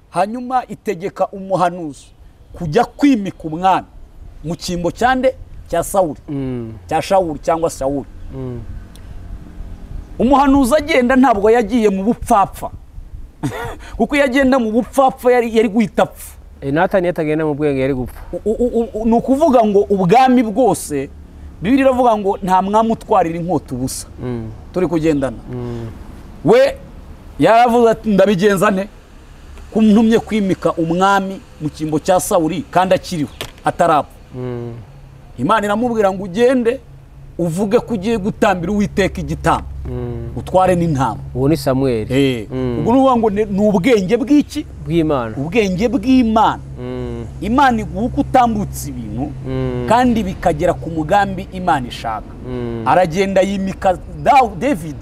hanyuma itegeka umuhanuzi kujya kwimika umwami mu cyimbo cyande cya Sawuli, cya Shawuli cyangwa Sawuli. Umuhanuzi agenda ntabwo yagiye mu bupfapfa, kuko iyo agenda mu bupfapfa yari guhita apfa. Natani yatagenda mu bwenge yari gupfa. Ni ukuvuga ngo ubwami bwose, Bibiliya iravuga ngo nta mwami utwarira inkota ubusa. Turi kugendana. We yaravuze ati ndabigenza nte kuntumye kwimika umwami mu cyimbo cya Sawuli kandi akiriho atarapfa. Imana iramubwira ngo ugende uvuge ko ugiye gutambira Uwiteka igitambo, utware n'intama. Uwo ni Samweli. Ubwo nuvuga ngo ni ubwenge bw'iki? Bw'Imana. Ubwenge bw'Imana. Imana iguha uko utambutse ibintu kandi bikagera ku mugambi Imana ishaka. Aragenda yimika David,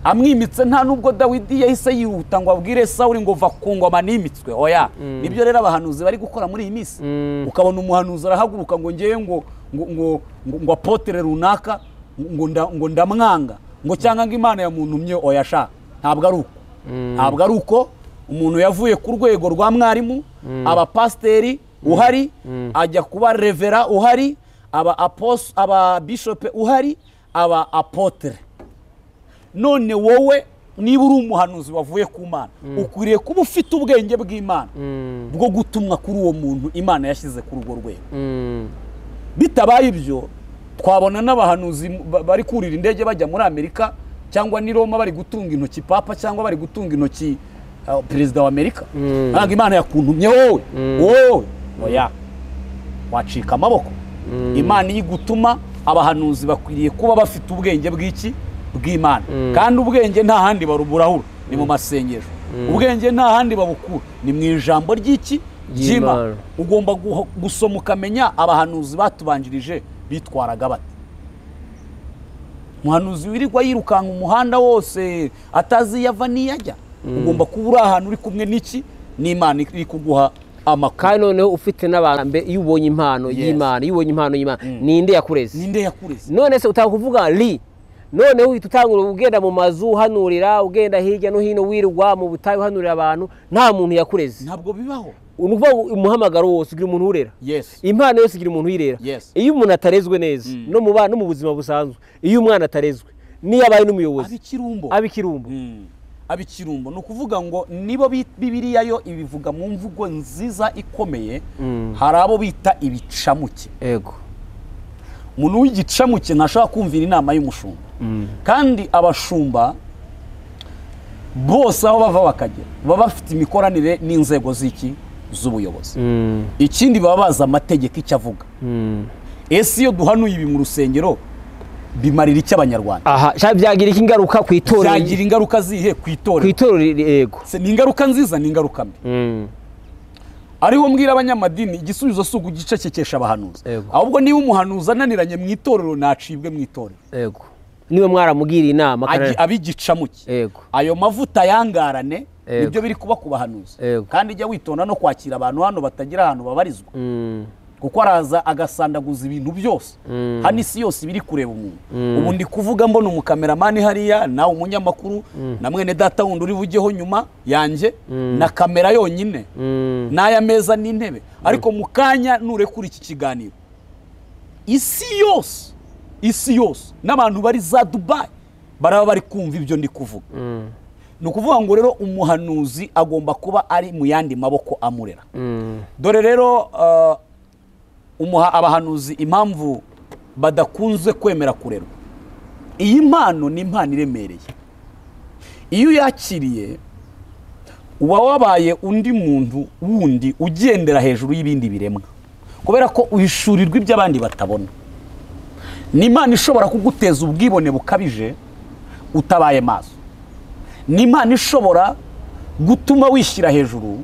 amwimitse. Nta nubwo Dawidi yahise yihuta ngo abwire Sawuli ngo va ku ngoma nimitswe. Oya, nibyo rero abahanuzi bari gukora muri iyi minsi. Ukabona umuhanuzi arahaguruka ngo ngewe ngo ngo ngo apotere runaka ngo ndamwanga, ngo cyangwa ngo Imana yamuntumye. Oya sha, ntabwo ari uko. Ntabwo ari uko umuntu yavuye ku rwego rwa mwarimu, aba pasiteri uhari, ajya kuba revera uhari, aba aposo, aba bishope uhari, aba apotre. None wowe niba uri umuhanuzi wavuye ku Mana, ukwiriye kuba ufite ubwenge bw'Imana bwo gutumwa kuri uwo muntu Imana yashyize kuri urwo rwego. Bitabaye ibyo, twabona n'abahanuzi bari kurira indege bajya muri Amerika cyangwa ni Roma, bari gutunga intoki papa cyangwa bari gutunga intoki perezida wa Amerika. Ntabwo Imana yakuntumye wowe, wowe oya, wacika amaboko. Imana iyo igutuma, abahanuzi bakwiriye kuba bafite ubwenge bw'iki? Bw'Imana. Kandi ubwenge nta handi baruburahura, ni mu masengesho. Ubwenge nta handi babukura, ni mu ijambo ry'iki? Ry'Imana. Ugomba gusoma ukamenya abahanuzi batubanjirije bitwaraga bate. Umuhanuzi wirirwa yirukanka umuhanda wose atazi yava n'iyajya, ugomba kuba uri ahantu uri kumwe n'iki? N'Imana iri kuguha amakuru. Kandi noneho ufite n'abantu, iyo ubonye impano y'Imana, iyo ubonye impano y'Imana, ninde yakureze? Ninde yakureze? None se utakuvuga li, noneho uhita utangura ugenda mu mazu uhanurira, ugenda hirya no hino wirirwa mu butayu uhanurira abantu, nta muntu yakureze. Ntabwo bibaho. Ni ukuvuga ngo umuhamagaro wose ugira umuntu urera. Impano yose igira umuntu uyirera. Iyo umuntu atarezwe neza, no mu bana no mu buzima busanzwe, iyo umwana atarezwe, niyo abaye n'umuyobozi, aba ikirumbo. Aba ikirumbo. Ni ukuvuga ngo nibo Bibiliya yo ibivuga mu mvugo nziza ikomeye, hari abo bita ibicamuke. Yego. Umuntu w'igicamuke ntashobora kumvira inama y'umushumba. Kandi abashumba bose aho bava bakagera baba bafite imikoranire n'inzego z'iki? Z'ubuyobozi. Ikindi baba bazi amategeko icyo avuga. Ese iyo duhanuye ibi mu rusengero bimarira iki Abanyarwanda? Aha, byagira iki ingaruka ku itorero? Byagira ingaruka zihe ku itorero? Ku itorero, yego. Se ni ingaruka nziza, ni ingaruka mbi? Ariho mbwira abanyamadini, igisubizo si ukugicecekesha abahanuzi. Ahubwo niba umuhanuzi ananiranye mu itorero, nacibwe mu itorero. Yego. Niba mwaramugiriye inama abigicamuke. Yego. Ayo mavuta yangarane, nibyo biri kuba ku bahanuzi. Kandi jya witonda no kwakira abantu hano batagira ahantu babarizwa. Kuko araza agasandaguza ibintu byose. Hano isi yose ibiri kureba umuntu. Ubu ndi kuvuga mbona umukameramani hariya, nawe umunyamakuru, na mwene data wundi uri bugeho nyuma yanjye, na kamera yonyine, n'aya meza n'intebe. Ariko mu kanya nurekura iki kiganiro, isi yose, isi yose, n'abantu bari za Dubai baraba bari kumva ibyo ndi kuvuga. Ni ukuvuga ngo rero umuhanuzi agomba kuba ari mu yandi maboko amurera. Dore rero abahanuzi impamvu badakunze kwemera kurerwa. Iyi mpano ni impano iremereye. Iyo uyakiriye uba wabaye undi muntu wundi ugendera hejuru y'ibindi biremwa, kubera ko uhishurirwa ibyo abandi batabona. Ni impano ishobora kuguteza ubwibone bukabije utabaye maso. Ni impano ishobora gutuma wishyira hejuru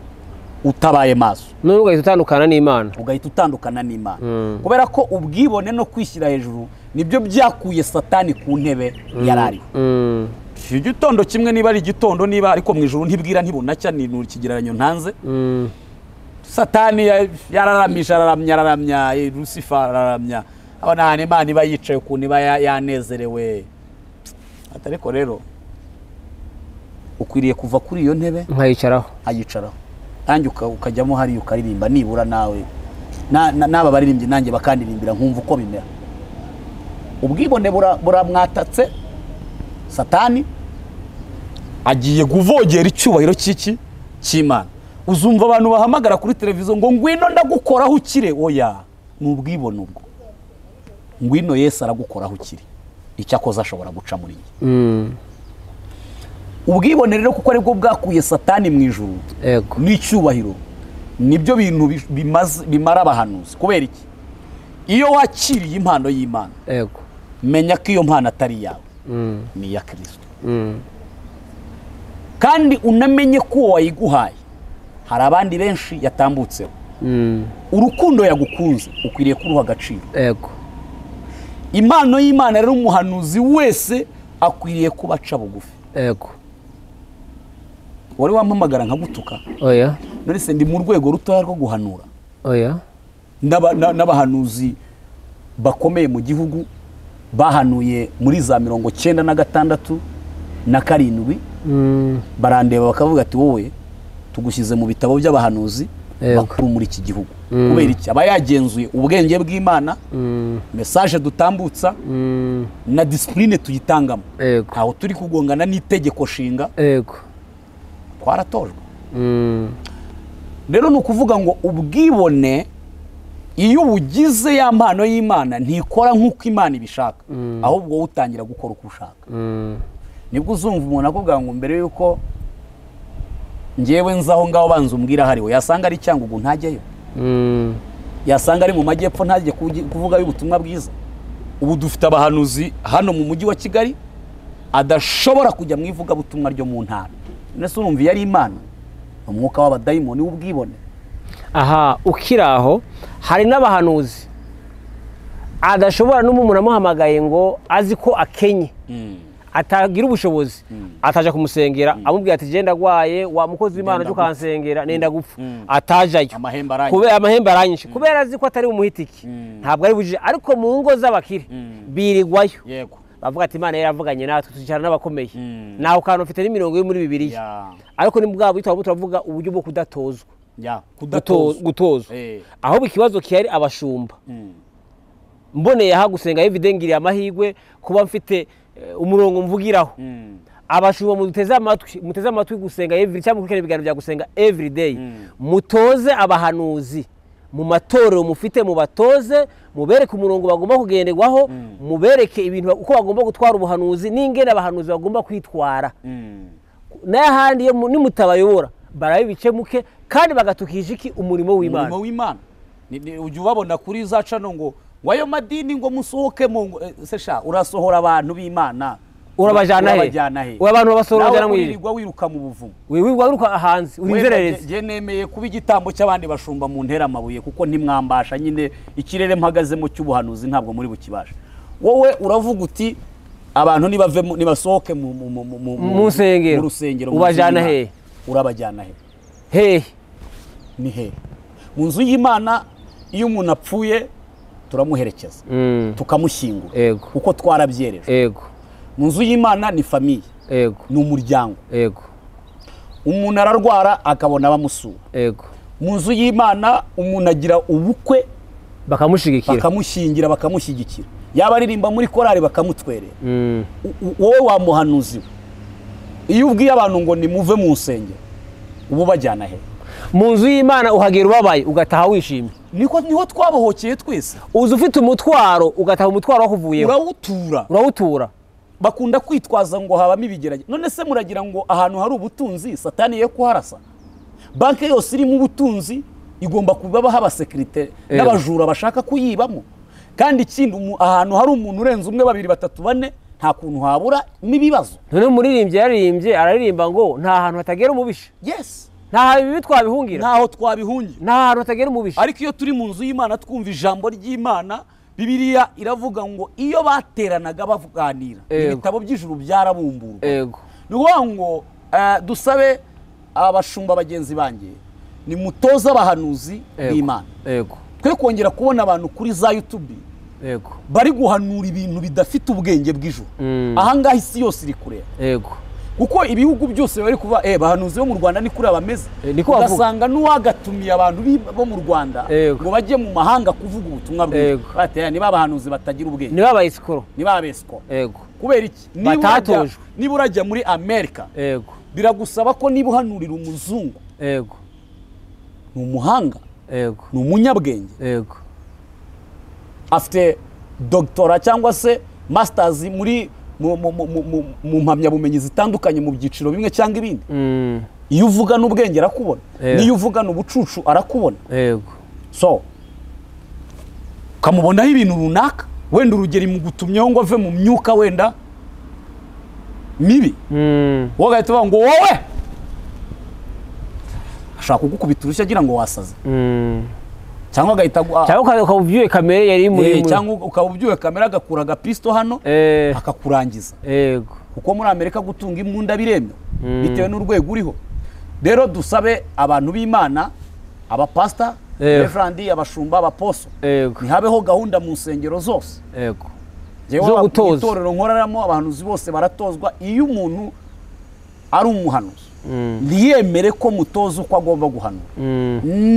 utabaye maso. None ugahita utandukana n'Imana. Ugahita utandukana n'Imana. Kubera ko ubwibone no kwishyira hejuru nibyo byakuye Satani ku ntebe yarariho. Igitondo kimwe, niba ari igitondo, niba ariko mu ijuru ntibwira ntibunacya, ni ikigereranyo ntanze. Satani yararamije, araramya, araramya, Lucifer araramya. Abona ahantu Imana iba yicaye ukuntu iba yanezerewe. Ariko rero ukwiriye kuva kuri iyo ntebe nkayicaraho, nkayicaraho. Nanjye ukajyamo hariya ukaririmba, nibura nawe n'aba baririmbyi nanjye bakandirimbira nkumva uko bimera. Ubwibone buramwatatse. Satani agiye kuvogera icyubahiro cy'iki? Cy'Imana. Uzumva abantu bahamagara kuri televiziyo ngo ngwino ndagukoraho ukire. Oya, ni ubwibone ubwo. Ngwino Yesu aragukoraho ukire. Icyakoze ashobora guca muri njye. Ubwibone rero kuko aribwo bwakuye Satani mu ijuru n'icyubahiro, nibyo bintu bimara abahanuzi. Kubera iki? Iyo wakiriye impano y'Imana, menya ko iyo mpano atari iyawe, ni iya Kristo. Kandi unamenye ko uwo wayiguhaye hari abandi benshi yatambutseho. Urukundo yagukunze ukwiriye kuruha agaciro. Impano y'Imana rero umuhanuzi wese akwiriye kuba aca bugufi. Wari wampamagara nkagutuka? Oya. None se ndi mu rwego rutoya rwo guhanura? Oya. N'abahanuzi bakomeye mu gihugu bahanuye muri za 96 na 7 Barandeba bakavuga ati wowe tugushyize mu bitabo by'abahanuzi bakuru muri iki gihugu. Kubera iki? Aba yagenzuye ubwenge bw'Imana, message dutambutsa na discipline tuyitangamo. Aho turi kugongana n'itegeko shinga. Twaratojwe. Rero ni ukuvuga ngo ubwibone iyo ubugize ya mpano y'Imana ntikora nk'uko Imana ibishaka, ahubwo wowe utangira gukora uko ushaka. Nibwo uzumva umuntu akubwira ngo mbere yuko njyewe nzaho ngaho banza umbwira hariwe, yasanga ari Cyangugu ntajyayo, yasanga ari mu majyepfo ntajye kuvuga y'ubutumwa bwiza. Ubu dufite abahanuzi hano mu mujyi wa Kigali adashobora kujya mu ivugabutumwa ryo mu ntara. Nese urumva yari Imana, umwuka w'abadayimoni w'ubwibone. Aha ukiraho hari n'abahanuzi adashobora n'umuntu amuhamagaye ngo azi ko akenye atagira ubushobozi, ataja kumusengera amubwira ati genda gwaye wa mukozi w'Imana cyo kansengera nenda gupfa, atajayo kubera amahembe aranyishe, kubera azi ko atari umuhitiki ntabwo ari bujije. Ariko mu ngo z'abakire birigwayo, yego bavuga ati Imana yaravuganye natwe tuzicara n'abakomeye, naho kantu ufite n'imirongo yo muri Bibiliya. Ariko ni bwa bwitwa turavuga uburyo bwo kudatozwa, gutozwa. Ahubwo ikibazo kihari abashumba. Mboneye aha gusenga everyday ngiriye amahirwe kuba mfite umurongo mvugiraho. Abashumba muteze amatwi gusenga every cyangwa mukurikirane ibiganiro bya gusenga everyday. Mutoze abahanuzi mu matorero mufite, mubatoze, mubereke umurongo bagomba kugenderwaho, mubereke ibintu uko bagomba gutwara ubuhanuzi n'ingene abahanuzi bagomba kwitwara. N'ahandi iyo nimutabayobora barabicemuke kandi bagatukije iki umurimo w'Imana. Umurimo w'Imana ujya ubabona kuri za cano ngo wayo madini ngo musohokemo ngo se sha urasohora abantu b'Imana urabajana he? Abantu babasohora mu wirirwa wiruka mu buvumo, wirirwa wiruka hanze urinzerereze. Je nemeye kuba igitambo cy'abandi bashumba mu ntera amabuye kuko ntimwambasha nyine ikirere mpagazemo cy'ubuhanuzi ntabwo muri bukibasha. Wowe uravuga uti abantu nibave nibasohoke mu rusengero, ubajana he? Urabajyana he? He ni he? Mu nzu y'Imana iyo umuntu apfuye turamuherekeza, tukamushyingura kuko twarabyereje. Mu nzu y'Imana ni famille, ni umuryango. Umuntu ararwara akabona bamusura. Mu nzu y'Imana umuntu agira ubukwe bakamushyigikira, bakamushyingira, bakamushyigikira. Yaba aririmba muri korali bakamutwerera. Wowe wamuhanuzi iyo ubwiye abantu ngo nimuve mu nsengero ubu bajyana he? Mu nzu y'Imana uhagera ubabaye ugataha wishimye. Niko niho twabohokeye twese. Uza ufite umutwaro ugataha umutwaro wakuvuyeho, urawutura. Bakunda kwitwaza ngo habamo ibigeragezo. None se muragira ngo ahantu hari ubutunzi Satani ye kuharasa? Banke yose irimo ubutunzi igomba kuba haba sekirite n'abajura bashaka kuyibamo. Kandi ikindi ahantu hari umuntu urenze umwe, babiri, batatu, bane, nta kuntu habura n'ibibazo. None umuririmbyi yaririmbye araririmba ngo nta hantu hatagera umubisha. Yes. Nta bibi twabihungira, ntaho twabihungira, nta hantu hatagera umubisha. Ariko iyo turi mu nzu y'Imana twumva ijambo ry'Imana, Bibiliya iravuga ngo iyo bateranaga bavuganira ibitabo by'ijuru byarabumburwa. Ni ukuvuga ngo dusabe abashumba bagenzi banjye ni mutoza abahanuzi b'Imana. Twe kongera kubona abantu kuri za YouTube bari guhanura ibintu bidafite ubwenge bw'ijuru. Aha ngaha isi yose iri kureba. Kuko ibihugu byose bari kuba bahanuzi bo mu Rwanda ni kuri abameze. Ugasanga n'uwagatumiye abantu bo mu Rwanda ngo bajye mu mahanga kuvuga ubutumwa bwiza. Batera niba abahanuzi batagira ubwenge. Niba abayisikoro. Niba abesikoro. Kubera iki? Niba urajya muri Amerika. Biragusaba ko niba uhanurira umuzungu. Ni umuhanga. Ni umunyabwenge. Afite doctora cyangwa se masters muri mu mpamyabumenyi zitandukanye mu byiciro bimwe cyangwa ibindi. Iyo uvuga n'ubwenge arakubona, niyo uvuga n'ubucucu arakubona. So ukamubonaho ibintu runaka, wenda urugero imugutumyeho ngo ave mu myuka wenda mibi, wowe ugahita uvuga ngo wowe ashaka kugukubita urushyi agira ngo wasaze. Cyangwa agahita cyangwa ukaba ubyuye kamere yari muri, cyangwa ukaba ubyuye kamere agakura agapisto hano akakurangiza. Kuko muri Amerika gutunga imbunda biremewe bitewe n'urwego uriho. Rero dusabe abantu b'Imana, abapasta, reverandi, abashumba, abaposo, ntihabeho gahunda mu nsengero zose zo gutoza. Itorero nkoreramo abahanuzi bose baratozwa. Iyo umuntu ari umuhanuzi, ntiyemere ko mutoza uko agomba guhanura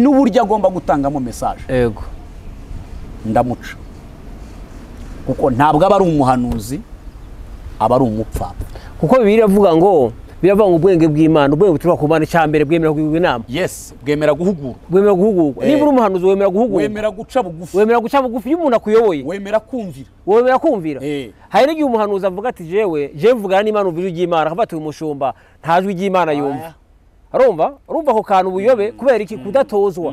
n'uburyo agomba gutangamo message, yego, ndamuca, kuko ntabwo aba ari umuhanuzi, aba ari umupfapfa. Kuko biravuga ngo ubwenge bw'Imana, ubwenge buturuka ku Mana, icyambere bwemera kugirwa inama. Yes, bwemera guhugurwa. Bwemera guhugurwa. Niba uri umuhanuzi wemera guhugurwa. Wemera guca bugufi. Wemera guca bugufi iyo umuntu akuyoboye. Wemera kumvira. Wemera kumvira. Hari n'igihe umuhanuzi avuga ati jewe mvugana n'Imana umva ijwi ry'Imana, akavuga ati uyu mushumba nta jwi ry'Imana yumva. Urumva? Urumva ako kantu ubuyobe kubera iki? Kudatozwa.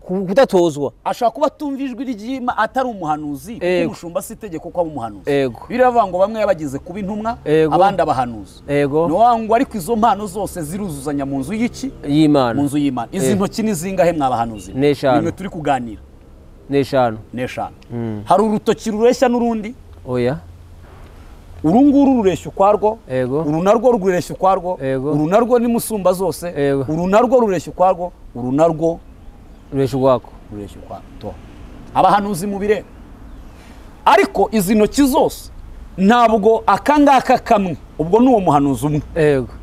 Kudatozwa. Ashobora kuba atumva ijwi ry'Imana atari umuhanuzi, kuko umushumba si itegeko ko aba umuhanuzi. Biravuga ngo bamwe yabagize kuba intumwa, abandi abahanuzi. Ngo ariko izo mpano zose ziruzuzanya mu nzu y'iki? Y'Imana. Mu nzu y'Imana. Izi ntoki ni zingahe mwabahanuzi? Nimwe turi kuganira. Ni eshanu. Ni eshanu. Hari urutoki rureshya n'urundi? Oya. Uru nguru rureshya ukwarwo, uru narwo rureshya ukwarwo, uru narwo ni musumba zose, uru narwo rureshya ukwarwo, uru narwo rureshya ukwako. Rureshya ukwako. Abahanuzi mu bireba. Ariko izi ntoki zose ntabwo akangaka kamwe, ubwo ni uwo muhanuzi umwe. Yego.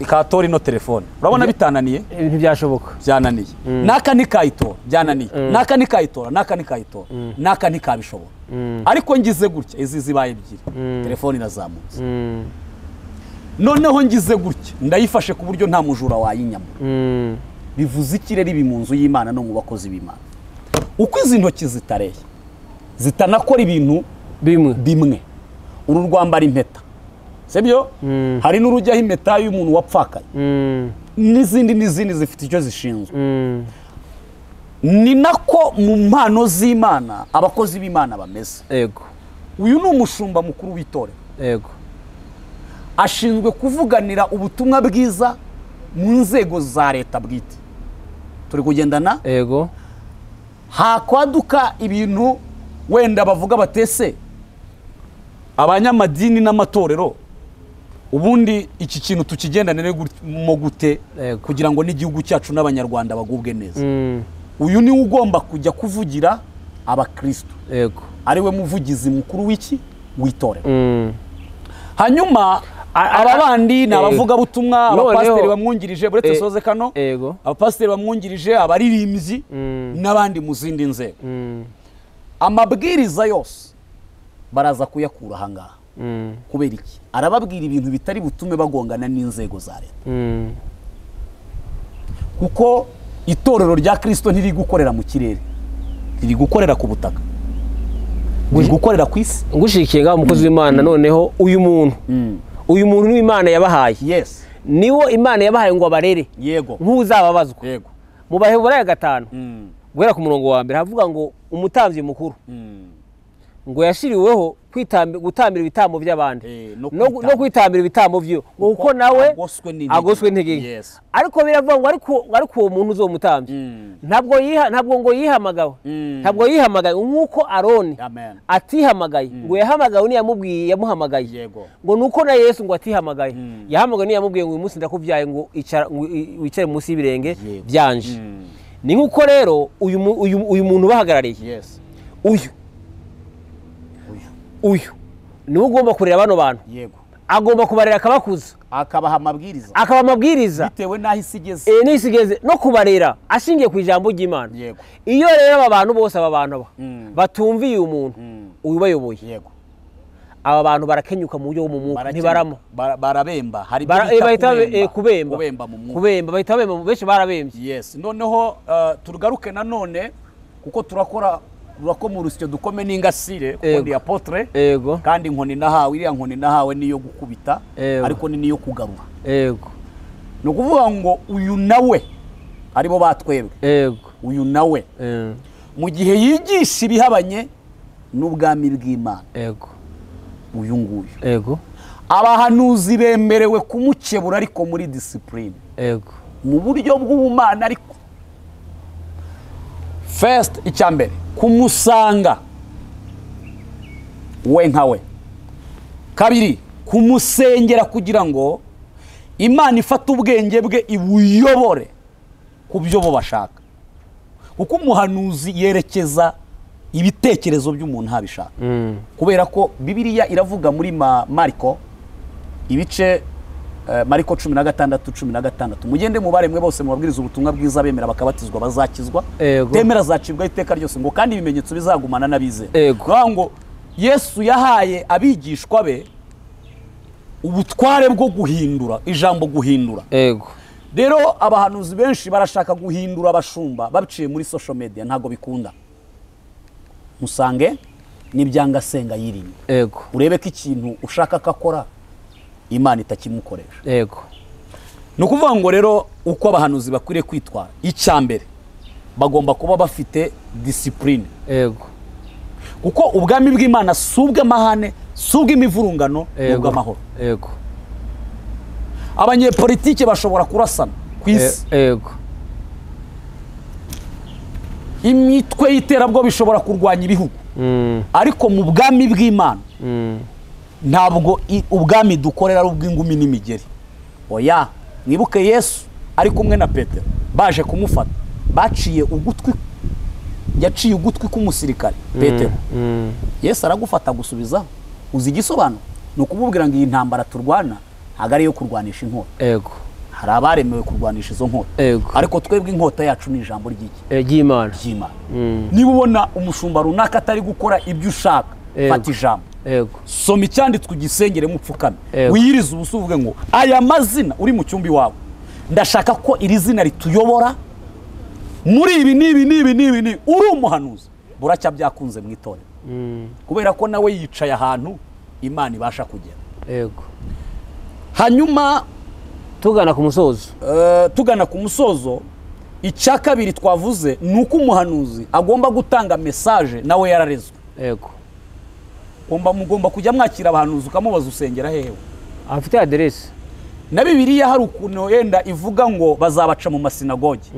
Katora ino telefone. Urabona bitananiye? Ntibyashoboka. Byananiye. Naka nikayitora, byananiye. Naka nikayitora, naka nikayitora. Naka ntikabishobora. Ariko ngize gutya izi zibaye ebyiri. Telefone irazamutse. Noneho ngize gutya ndayifashe ku buryo nta mujura wayinyamura. Bivuze iki rero ibi mu nzu y'Imana no mu bakozi b'Imana? Uko izi ntoki zitareye zitanakora ibintu bimwe. Uru rwambara impeta, sibyo? Hari n'urujyaho impeta y'umuntu wapfakaye, n'izindi zifite icyo zishinzwe. Ni nako mu mpano z'Imana abakozi b'Imana bameze. Yego. Uyu ni umushumba mukuru w'itorero. Yego. Ashinzwe kuvuganira ubutumwa bwiza mu nzego za leta bwite. Turi kugendana? Yego. Hakwaduka ibintu wenda bavuga batese abanyamadini n'amatorero, ubundi iki kintu tukigendanire mu gute kugira ngo n'igihugu cyacu n'abanyarwanda bagubwe neza. Uyu ni ugomba kujya kuvugira abakristo. Yego. Ari we muvugizi mukuru w'iki? W'itorero. Hanyuma aba bandi ni abavuga butumwa, abapasiteri bamwungirije, buretse soze kano, abapasiteri bamwungirije, abaririmbyi n'abandi mu zindi nzego. Amabwiriza yose baraza kuyakura ahangaha. Kubera iki? Arababwira ibintu bitari butume bagongana n'inzego za leta. Kuko itorero rya Kristo ntiri gukorera mu kirere, riri gukorera ku butaka, riri gukorera ku isi. Ngushikiye ngaho umukozi w'Imana, noneho uyu muntu uyu muntu ni Imana yabahaye. Yes. Niwo Imana yabahaye ngo abarere. Yego. Nk'uzababazwa. Yego. Mu Baheburayo 5 guhera ku murongo wa mbere havuga ngo umutambyi mukuru ngo yashiriweho gutambira ibitambo by'abandi no kwitambira ibitambo byo, kuko nawe agoswe n'intege. Ariko biravuga ngo ariko uwo muntu uzomutambye ntabwo ngo yihamagawe, ntabwo yihamagaye nkuko Aroni atihamagaye, ngo yahamagawe ni yamubwiye yamuhamagaye, ngo nuko na Yesu ngo atihamagaye, yahamagawe ni yamubwiye ngo uyu munsi ndakubyaye ngo wicare munsi y'ibirenge byanje. Ni nkuko rero uyu muntu bahagarariye, uyu niwe ugomba kurera bano bantu. Yego. Agomba kubarera akabakuza, akabaha amabwiriza, akaba amabwiriza bitewe n'aho isi igeze, n'isi igeze, no kubarera ashingiye ku ijambo ry'Imana. Yego. Iyo rero aba bantu bose aba bantu batumviye umuntu uyu bayoboye, yego, aba bantu barakenyuka mu buryo bwo mu mwuka, ntibarama, barabemba. Hari bita kubemba mu mwuka, kubemba bahita bemba, benshi barabembye. Yes. Noneho turugaruke nanone kuko turakora urakoma urusyo dukome n'ingasire, kuko ndi apotre. Yego. Kandi inkoni nahawe, iriya nkoni nahawe niyo gukubita, ariko ni niyo kugarura. Yego. Ni ukuvuga ngo uyu nawe aribo batwebwe. Yego. Uyu nawe mu gihe yigisha ibihabanye n'ubwami bw'Imana. Yego. Uyu nguyu. Yego. Abahanuzi bemerewe kumukebura ariko muri discipline. Yego. Mu buryo bw'ubumana, ariko first icyambere kumusanga we nkawe, kabiri kumusengera kugira ngo Imana ifate ubwenge bwe ibuyobore ku byo bo bashaka, kuko umuhanuzi yerekeza ibitekerezo by'umuntu ntabishaka. Kubera ko Bibiliya iravuga muri Mariko ibice Mariko 16:16, mugende mubaremwe bose mubabwiriza ubutumwa bwiza, bemera bakabatizwa bazakizwa, temera zacibwa iteka ryose, ngo kandi ibimenyetso bizagumana n'abizera. Ngo Yesu yahaye abigishwa be ubutware bwo guhindura, ijambo guhindura. Rero abahanuzi benshi barashaka guhindura abashumba babiciye muri social media, ntago bikunda. Musange nibyanga senga yirinda. Urebe ko ikintu ushaka kakora Imana itakimukoresha. Ni ukuvuga ngo rero uko abahanuzi bakwiriye kwitwara, icya mbere bagomba kuba bafite discipline. Kuko ubwami bw'Imana si ubw'amahane, si ubw'imivurungano, ni ubw'amahoro. Abanyepolitike bashobora kurasana ku isi. Imitwe y'iterabwoba ishobora kurwanya ibihugu. Ariko mu bwami bw'Imana ntabwo ubwami dukorera ari ubw'ingumi n'imigeri. Oya, mwibuke Yesu ari kumwe na Petero baje kumufata, baciye ugutwi, yaciye ugutwi k'umusirikare Petero. Yesu aragufata gusubizaho. Uzi igisobanuro? Ni ukumubwira ngo iyi ntambara turwana ntabwo ari iyo kurwanisha inkota. Hari abaremewe kurwanisha izo nkota. Ariko twebwe inkota yacu ni ijambo ry'iki? Ry'Imana. Niba ubona umushumba runaka atari gukora ibyo ushaka, fata ijambo. Soma icyanditswe ugisengere mupfukame. Wiyirize ubusa uvuge ngo aya mazina uri mu cyumba iwawe, ndashaka ko iri zina rituyobora muri ibi n'ibi n'ibi n'ibi n'ibi. Uri umuhanuzi, buracya byakunze mu itorero. Kubera ko nawe yicaye ahantu Imana ibasha kugera. Hanyuma tugana ku musozo. Tugana ku musozo, icya kabiri twavuze ni uko umuhanuzi agomba gutanga message nawe yararezwe. Mugomba kujya mwakira abahanuzi ukamubaza usengera hehe. Afite aderesi. Na Bibiliya hari ukuntu yenda ivuga ngo bazabaca mu masinagogi.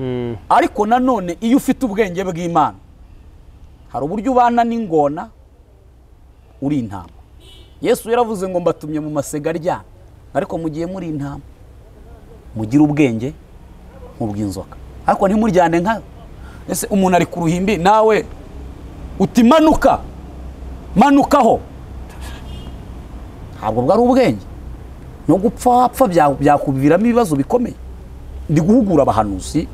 Ariko nanone iyo ufite ubwenge bw'Imana hari uburyo ubana n'ingona uri intama. Yesu yaravuze ngo mbatumye mu masega aryana, ariko mugiye muri intama mugira ubwenge nk'ubw'inzoka, ariko ntimuryane nkayo. Ese umuntu ari ku ruhimbi nawe uti manuka, manukaho, ntabwo bwari ubwenge. No gupfa wapfa byakuviramo ibibazo bikomeye. Ndi guhugura abahanuzi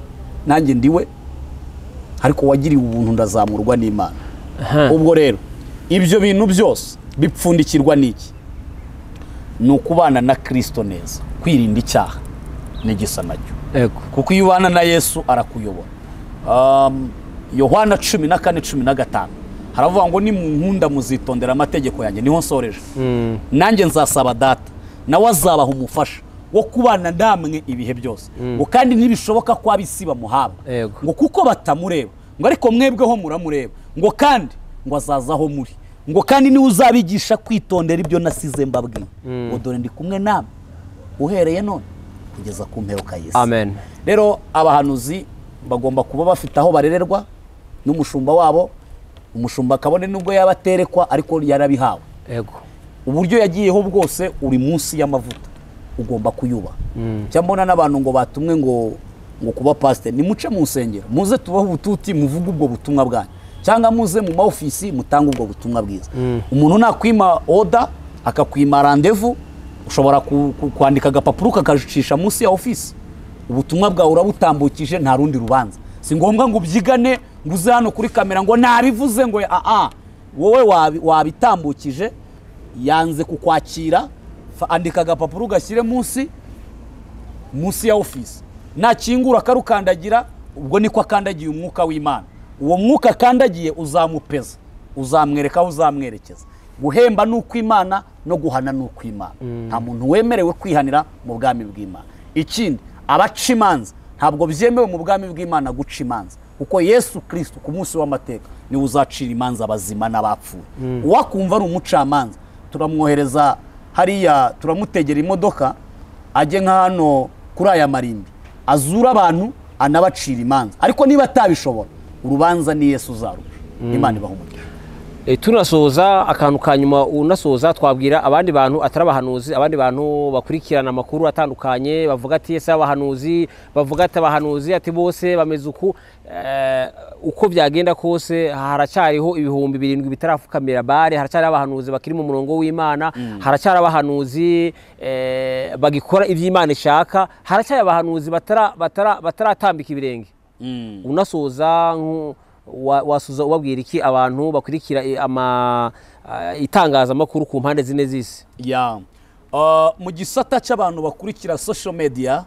nanjye ndiwe, ariko wagiriwe ubuntu ndazamurwa n'Imana. Ubwo rero ibyo bintu byose bipfundikirwa n'iki? Ni ukubana na Kristo neza, kwirinda icyaha n'igisa nacyo. Kuko iyo ubana na Yesu arakuyobora. Yohana 14:15 haravuga ngo ni munkunda muzitondera amategeko yanjye, niho nsoreje. Nanjye nzasaba data nawe azabaha umufasha wo kubana namwe ibihe byose. Ngo kandi ntibishoboka ko abisi bamuhabwa, ngo kuko batamureba, ngo ariko mwebweho muramureba, ngo kandi ngo azazaho muri, ngo kandi niwe uzabigisha kwitondera ibyo nasize mbabwiye, ngo dore ndi kumwe namwe uhereye none kugeza ku mperuka y'isi. Amen. Rero abahanuzi bagomba kuba bafite aho barererwa n'umushumba wabo. Umushumba kabone nubwo yabaterekwa ariko yarabihawe. Uburyo yagiyeho bwose uri munsi y'amavuta ugomba kuyuba. Cyambona n'abantu ngo batumwe ngo kuba pastor, nimuce mu nsengero muze tubaho ubututi muvuge ubwo butumwa bwanyu, cyangwa muze mu ma office mutange ubwo butumwa bwiza. Umuntu nakwima order akakwima rendezvous, ushobora kwandika agapapuro kakajicisha munsi ya office, ubutumwa bwawe urabutambukije, nta rundi rubanza. Si ngombwa ngo ubyigane ngo uze hano kuri kamera ngo nabivuze ngo wowe wabitambukije, yanze kukwakira, andika agapapuro gashyire munsi ya office, nakingura akarukandagira, ubwo niko akandagiye umwuka w'Imana. Uwo mwuka akandagiye uzamupeza, uzamwereka aho uzamwerekeza. Guhemba ni ukw'Imana no guhana ni ukw'Imana. Nta muntu wemerewe kwihanira mu bwami bw'Imana. Ikindi, abaca imanza ntabwo byemewe mu bwami bw'Imana guca imanza, kuko Yesu Kristo ku munsi w'amateka niwe uzacira imanza abazima n'abapfuye. Uwakumva ari umucamanza turamwohereza hariya, turamutegera imodoka ajye nka hano kuri aya marimbi azura abantu anabacira imanza. Ariko niba atabishobora, urubanza ni Yesu uzaruca. Imana ibahe umugisha. Tunasoza akantu ka nyuma, unasoza twabwira abandi bantu atari abahanuzi, abandi bantu bakurikirana amakuru atandukanye bavuga ati ese abahanuzi, bavuga ati abahanuzi ati bose bameze uku, uko byagenda kose haracyariho 7,000 bitarafukamira bare, haracyari abahanuzi bakiri mu murongo w'Imana, haracyari abahanuzi bagikora iby'Imana ishaka, haracyari abahanuzi bataratambika ibirenge. Unasoza wasuza ubabwira iki abantu bakurikira itangazamakuru ku mpande zine z'isi? Mu gisata cy'abantu bakurikira social media,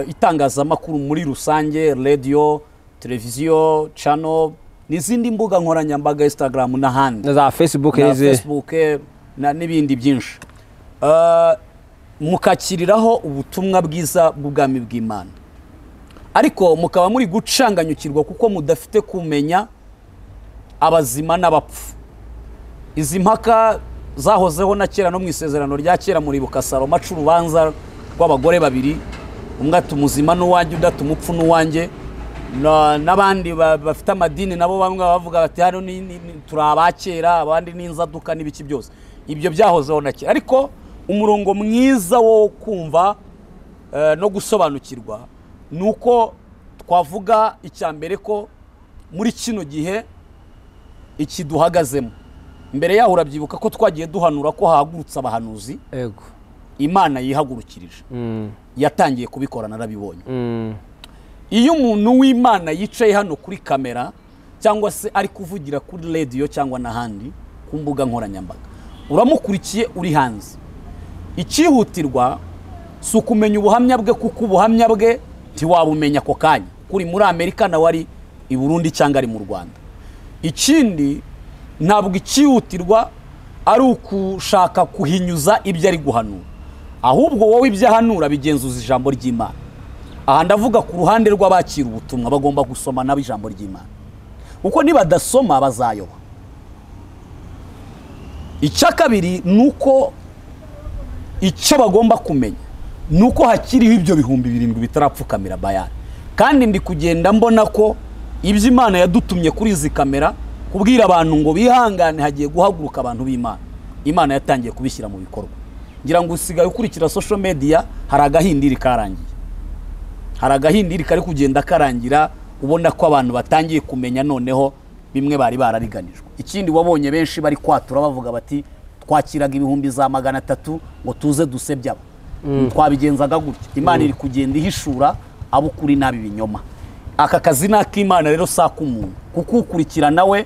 itangazamakuru muri rusange, radio, televiziyo, channel n'izindi mbuga nkoranyambaga, Instagram n'ahandi, na za Facebook, na Facebook n'ibindi byinshi, mukakiriraho ubutumwa bwiza bw'ubwami bw'Imana, ariko mukaba muri gucanganyukirwa kuko mudafite kumenya abazima n'abapfu. Izi mpaka zahozeho na kera no mu isezerano rya kera, muribuka Salomo aca urubanza rw'abagore babiri, umwe ati umuzima n'uwanjye, undi ati umupfu n'uwanjye, n'abandi bafite amadini nabo bamwe bavuga bati hano turi abakera, abandi n'inzaduka n'ibiki byose. Ibyo byahozeho na kera, ariko umurongo mwiza wo kumva no gusobanukirwa nuko twavuga icya mbere ko muri kino gihe iki duhagazemo. Mbere yaho urabyibuka ko twagiye duhanura ko hahagurutse abahanuzi. Yego. Imana yihagurukirije. Yatangiye kubikora narabibonye. Iyo umuntu w'Imana yicaye hano kuri kamera cyangwa se ari kuvugira kuri radio cyangwa n'ahandi ku mbuga nkoranyambaga, uramukurikiye uri hanze, icyihutirwa si ukumenya ubuhamya bwe, kuko ubuhamya bwe ntiwabumenya ako kanya, kuri muri Amerika nawe ari i Burundi cyangwa ari mu Rwanda. Ikindi, ntabwo icyihutirwa ari ukushaka kuhinyuza ibyo ari guhanura, ahubwo wowe ibyo ahanura bigenzuza ijambo ry'Imana. Aha ndavuga ku ruhande rw'abakira ubutumwa, bagomba gusoma nabo ijambo ry'Imana, kuko nibadasoma bazayoba. Icya kabiri nuko icyo bagomba kumenya nuko hakiriho ibyo 7,000 bitarapfukamira Bayali. Kandi ndi kugenda mbona ko ibyo Imana yadutumye kuri izi kamera kubwira abantu ngo bihangane, hagiye guhaguruka abantu b'Imana. Imana yatangiye kubishyira mu bikorwa. Ngira ngo usigaye ukurikira social media, hari agahindiri karangiye, hari agahindiri kari kugenda karangira, ubona ko abantu batangiye kumenya noneho bimwe bari barariganijwe. Ikindi wabonye benshi bari kwatura bavuga bati twakiraga 300,000 ngo tuze dusebya aba, twabigenzaga gutya. Imana iri kugenda ihishura abo kuri nabi binyoma. Aka kazi n'ak'Imana rero saka umuntu, kuko ukurikira nawe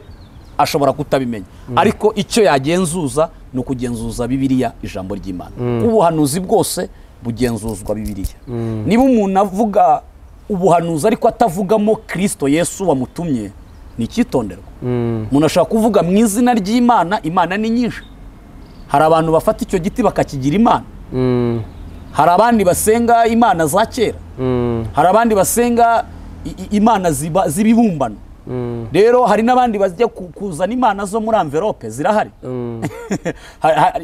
ashobora kutabimenya, ariko icyo yagenzuza ni ukugenzuza Bibiliya, ijambo ry'Imana. Ubuhanuzi bwose bugenzuzwa Bibiliya. Niba umuntu avuga ubuhanuzi ariko atavugamo Kristo Yesu wamutumye, ni icyitonderwa. Umuntu ashobora kuvuga mu izina ry'Imana, Imana ni nyinshi. Hari abantu bafata icyo giti bakakigira Imana. Hari abandi basenga imana za kera. Hari abandi basenga imana z'ibibumbano. Rero hari n'abandi bajya kuzana imana zo muri envelope, zirahari.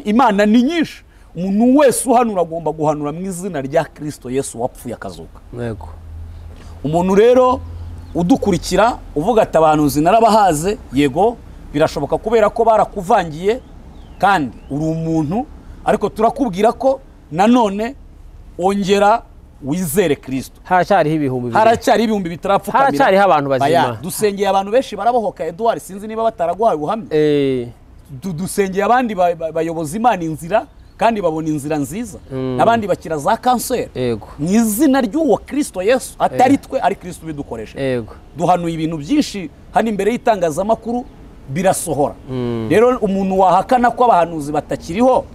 Imana ni nyinshi. Umuntu wese uhanura agomba guhanura mu izina rya Kristo Yesu wapfuye akazuka. Yego. Umuntu rero udukurikira uvuga ati abahanuzi narabahaze, yego birashoboka kubera ko barakuvangiye kandi uri umuntu, ariko turakubwira ko nanone ongera wizere Kristo. Haracyariho 2,000. Haracyari 2,000 bitarapfukamira. Haracyariho abantu bazima. Dusengeye abantu benshi barabohoka. Edouard, sinzi niba bataraguhaye ubuhamya. Dusengeye abandi bayoboza Imana inzira kandi babona inzira nziza, n'abandi bakira za kanseri. Mu izina ry'uwo Kristo Yesu, atari twe ari Kristo bidukoresha. Duhanuye ibintu byinshi hano imbere y'itangazamakuru birasohora. Rero umuntu wahakana ko abahanuzi batakiriho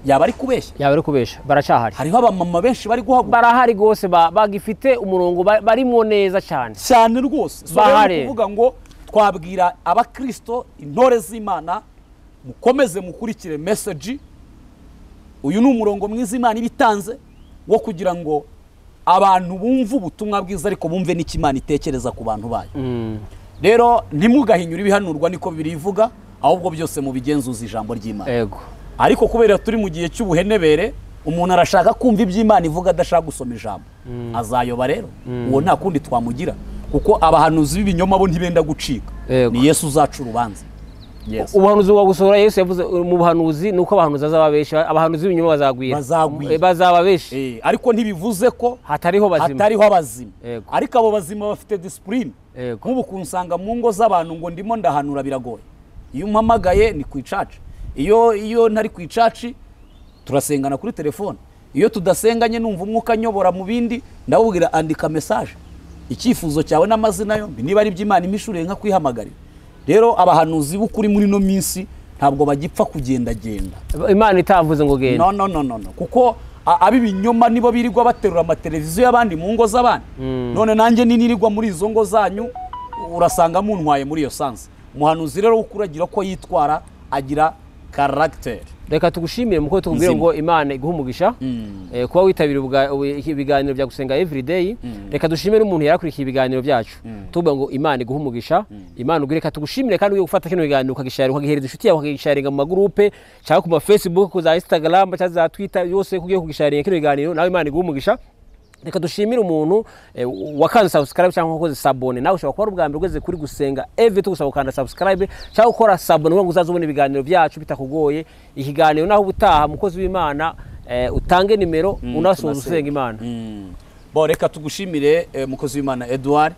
yaba ari kubeshya. Yaba ari kubeshya, baracahari. Hariho abamama benshi bari guhaguruka. Barahari gose, bagifite umurongo barimo neza cyane. Cyane rwose. So rero kuvuga ngo twabwira abakristo intore z'Imana, mukomeze mukurikire message. Uyu ni umurongo mwiza Imana ibitanze wo kugira ngo abantu bumve ubutumwa bwiza, ariko bumve n'icyo Imana itekereza ku bantu bayo. Rero ntimugahinyure ibihanurwa, niko birivuga, ahubwo byose mubigenzuza ijambo ry'Imana. Yego. Ariko kubera turi mu gihe cy'ubuhenebere, umuntu arashaka kumva iby'Imana ivuga adashaka gusoma ijambo, azayoba. Rero uwo nta kundi twamugira, kuko abahanuzi b'ibinyoma bo ntibenda gucika. Ni Yesu uzaca urubanza. Yes. Ubuhanuzi bwa gusohora, Yesu yavuze mu buhanuzi nuko abahanuzi bazaba benshi, abahanuzi b'ibinyoma bazagwira. Bazagwira. Bazaba benshi. Ariko ntibivuze ko hatariho bazima. Hatariho abazima. Yego. Ariko abo bazima bafite discipline. Yego. Nk'ubu kunsanga mu ngo z'abantu ngo ndimo ndahanura biragoye. Iyo umpamagaye ni ku icaci, iyo ntari ku icaci turasengana kuri telefone. Iyo tudasenganye numva umwuka anyobora mu bindi, ndawubwira andika message icyifuzo cyawe n'amazina yombi, niba ari iby'Imana impishuriye nka kwihamagarira. Rero abahanuzi b'ukuri muri ino minsi ntabwo bagipfa kugendagenda Imana itavuze ngo genda. No, no, no, no, no. Kuko ab'ibinyoma nibo birirwa baterura amateleviziyo y'abandi mu ngo z'abandi. None nanjye ninirirwa muri izo ngo zanyu urasanga muntwaye muri iyo sanse. Umuhanuzi rero w'ukuri agira ko yitwara, agira caractère. Reka tugushimire muko tukubwire Nzima. ngo Imana iguhe umugisha kuba witabira ibiganiro bya Gusenga Everyday. Reka dushimire n'umuntu yarakurikiye ibiganiro byacu, tuvuga ngo Imana iguhe umugisha, Imana ugire. Reka tugushimire kandi ugiye gufata kino kiganiro ukagishare, ukagihereza inshuti yawe, ukagisharinga mu magroupe cyangwa ku ma Facebook, ku za Instagram cyangwa za Twitter yose, kugiye kugisharinga kino kiganiro, nawe Imana iguhe umugisha. Reka dushimire umuntu wakanze subscribe cyangwa wakoze s'abonner. Nawe ushobora kuba ari ubwa mbere ugeze kuri Gusenga Every, tugusaba gukanda subscribe cyangwa gukora s'abonner kugira ngo uzaze ubona ibiganiro byacu bitakugoye. Ikiganiro naho ubutaha, mukozi w'Imana, utange nimero unasoza Tunasenga. usenga Imana. Bo reka tugushimire, mukozi w'Imana Edouard.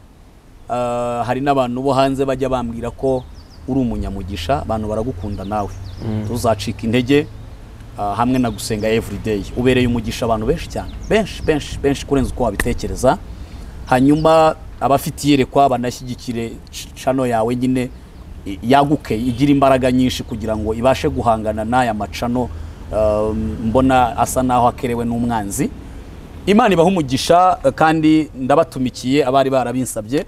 Hari n'abantu bo hanze bajya bambwira ko uri umunyamugisha, abantu baragukunda, nawe tuzacika intege. Hamwe na Gusenga Everyday ubereye umugisha abantu benshi cyane, benshi benshi benshi kurenza uko wabitekereza. Hanyuma abafite iyerekwa banashyigikire channel yawe nyine yaguke, igira imbaraga nyinshi kugira ngo ibashe guhangana n'aya macano mbona asa naho akerewe n'umwanzi. Imana ibaha umugisha, kandi ndabatumikiye abari barabinsabye,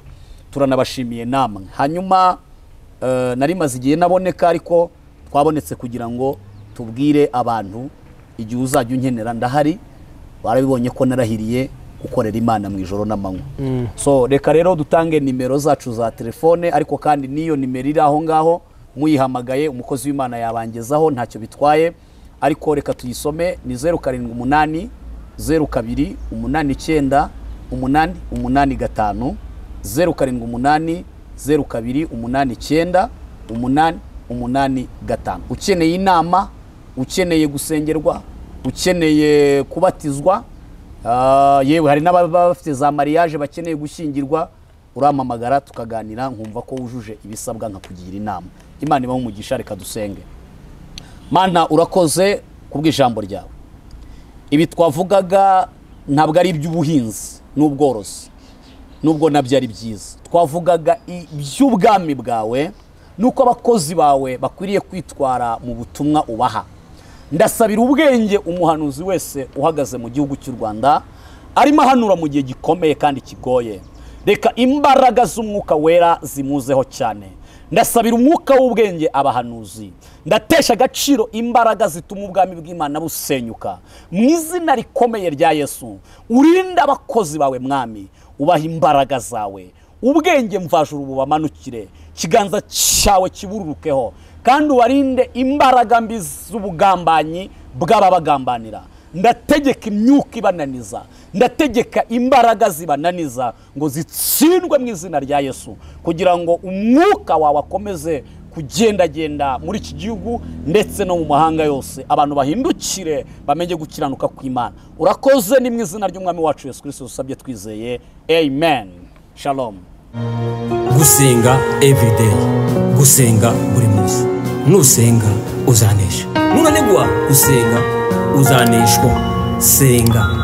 turanabashimiye namwe. Hanyuma nari maze igihe naboneka, ariko twabonetse kugira ngo tubwire abantu igihe uzajya unkenera ndahari. Barabibonye ko narahiriye gukorera Imana mu ijoro n'amanywa. So reka rero dutange nimero zacu za telefone, ariko kandi n'iyo nimero iri aho ngaho muyihamagaye umukozi w'Imana yabangezaho, ntacyo bitwaye. Ariko reka tuyisome, ni 078 02 89 885, 078 02 89 885. Ukeneye inama, ukeneye gusengerwa, ukeneye kubatizwa, yewe hari n'ababa bafite za mariage bakeneye gushyingirwa, urampamagara tukaganira, nkumva ko wujuje ibisabwa nkakugira inama. Imana ibahe umugisha. Reka dusenge. Mana, urakoze kubw'ijambo ryawe. Ibi twavugaga ntabwo ari iby'ubuhinzi n'ubworozi, nubwo nabyo ari byiza. Twavugaga iby'ubwami bwawe nuko abakozi bawe bakwiriye kwitwara mu butumwa ubaha. Ndasabira ubwenge umuhanuzi wese uhagaze mu gihugu cy'u Rwanda arimo ahanura mu gihe gikomeye kandi kigoye. Reka imbaraga z'umwuka wera zimuzeho cyane. Ndasabira umwuka w'ubwenge abahanuzi. Ndatesha agaciro imbaraga zituma ubwami bw'Imana busenyuka mu izina rikomeye rya Yesu. Urinde abakozi bawe Mwami, ubaha imbaraga zawe, ubwenge mvajuru bubamanukire, ikiganza cyawe kibururukeho, kandi ubarinde imbaraga mbi z'ubugambanyi bw'ababagambanira. Ndategeka imyuka ibananiza, ndategeka imbaraga zibananiza ngo zitsindwe mu izina rya Yesu, kugira ngo umwuka wawe akomeze kugendagenda muri iki gihugu ndetse no mu mahanga yose, abantu bahindukire bamenye gukiranuka kw'Imana. Urakoze, ni mu izina ry'umwami wacu Yesu Kristo usabye twizeye, amen. Shalom. Gusenga everyday, gusenga buri munsi. Nusenga uzanesha, nunanigwa gusenga uzaneshwa. Senga.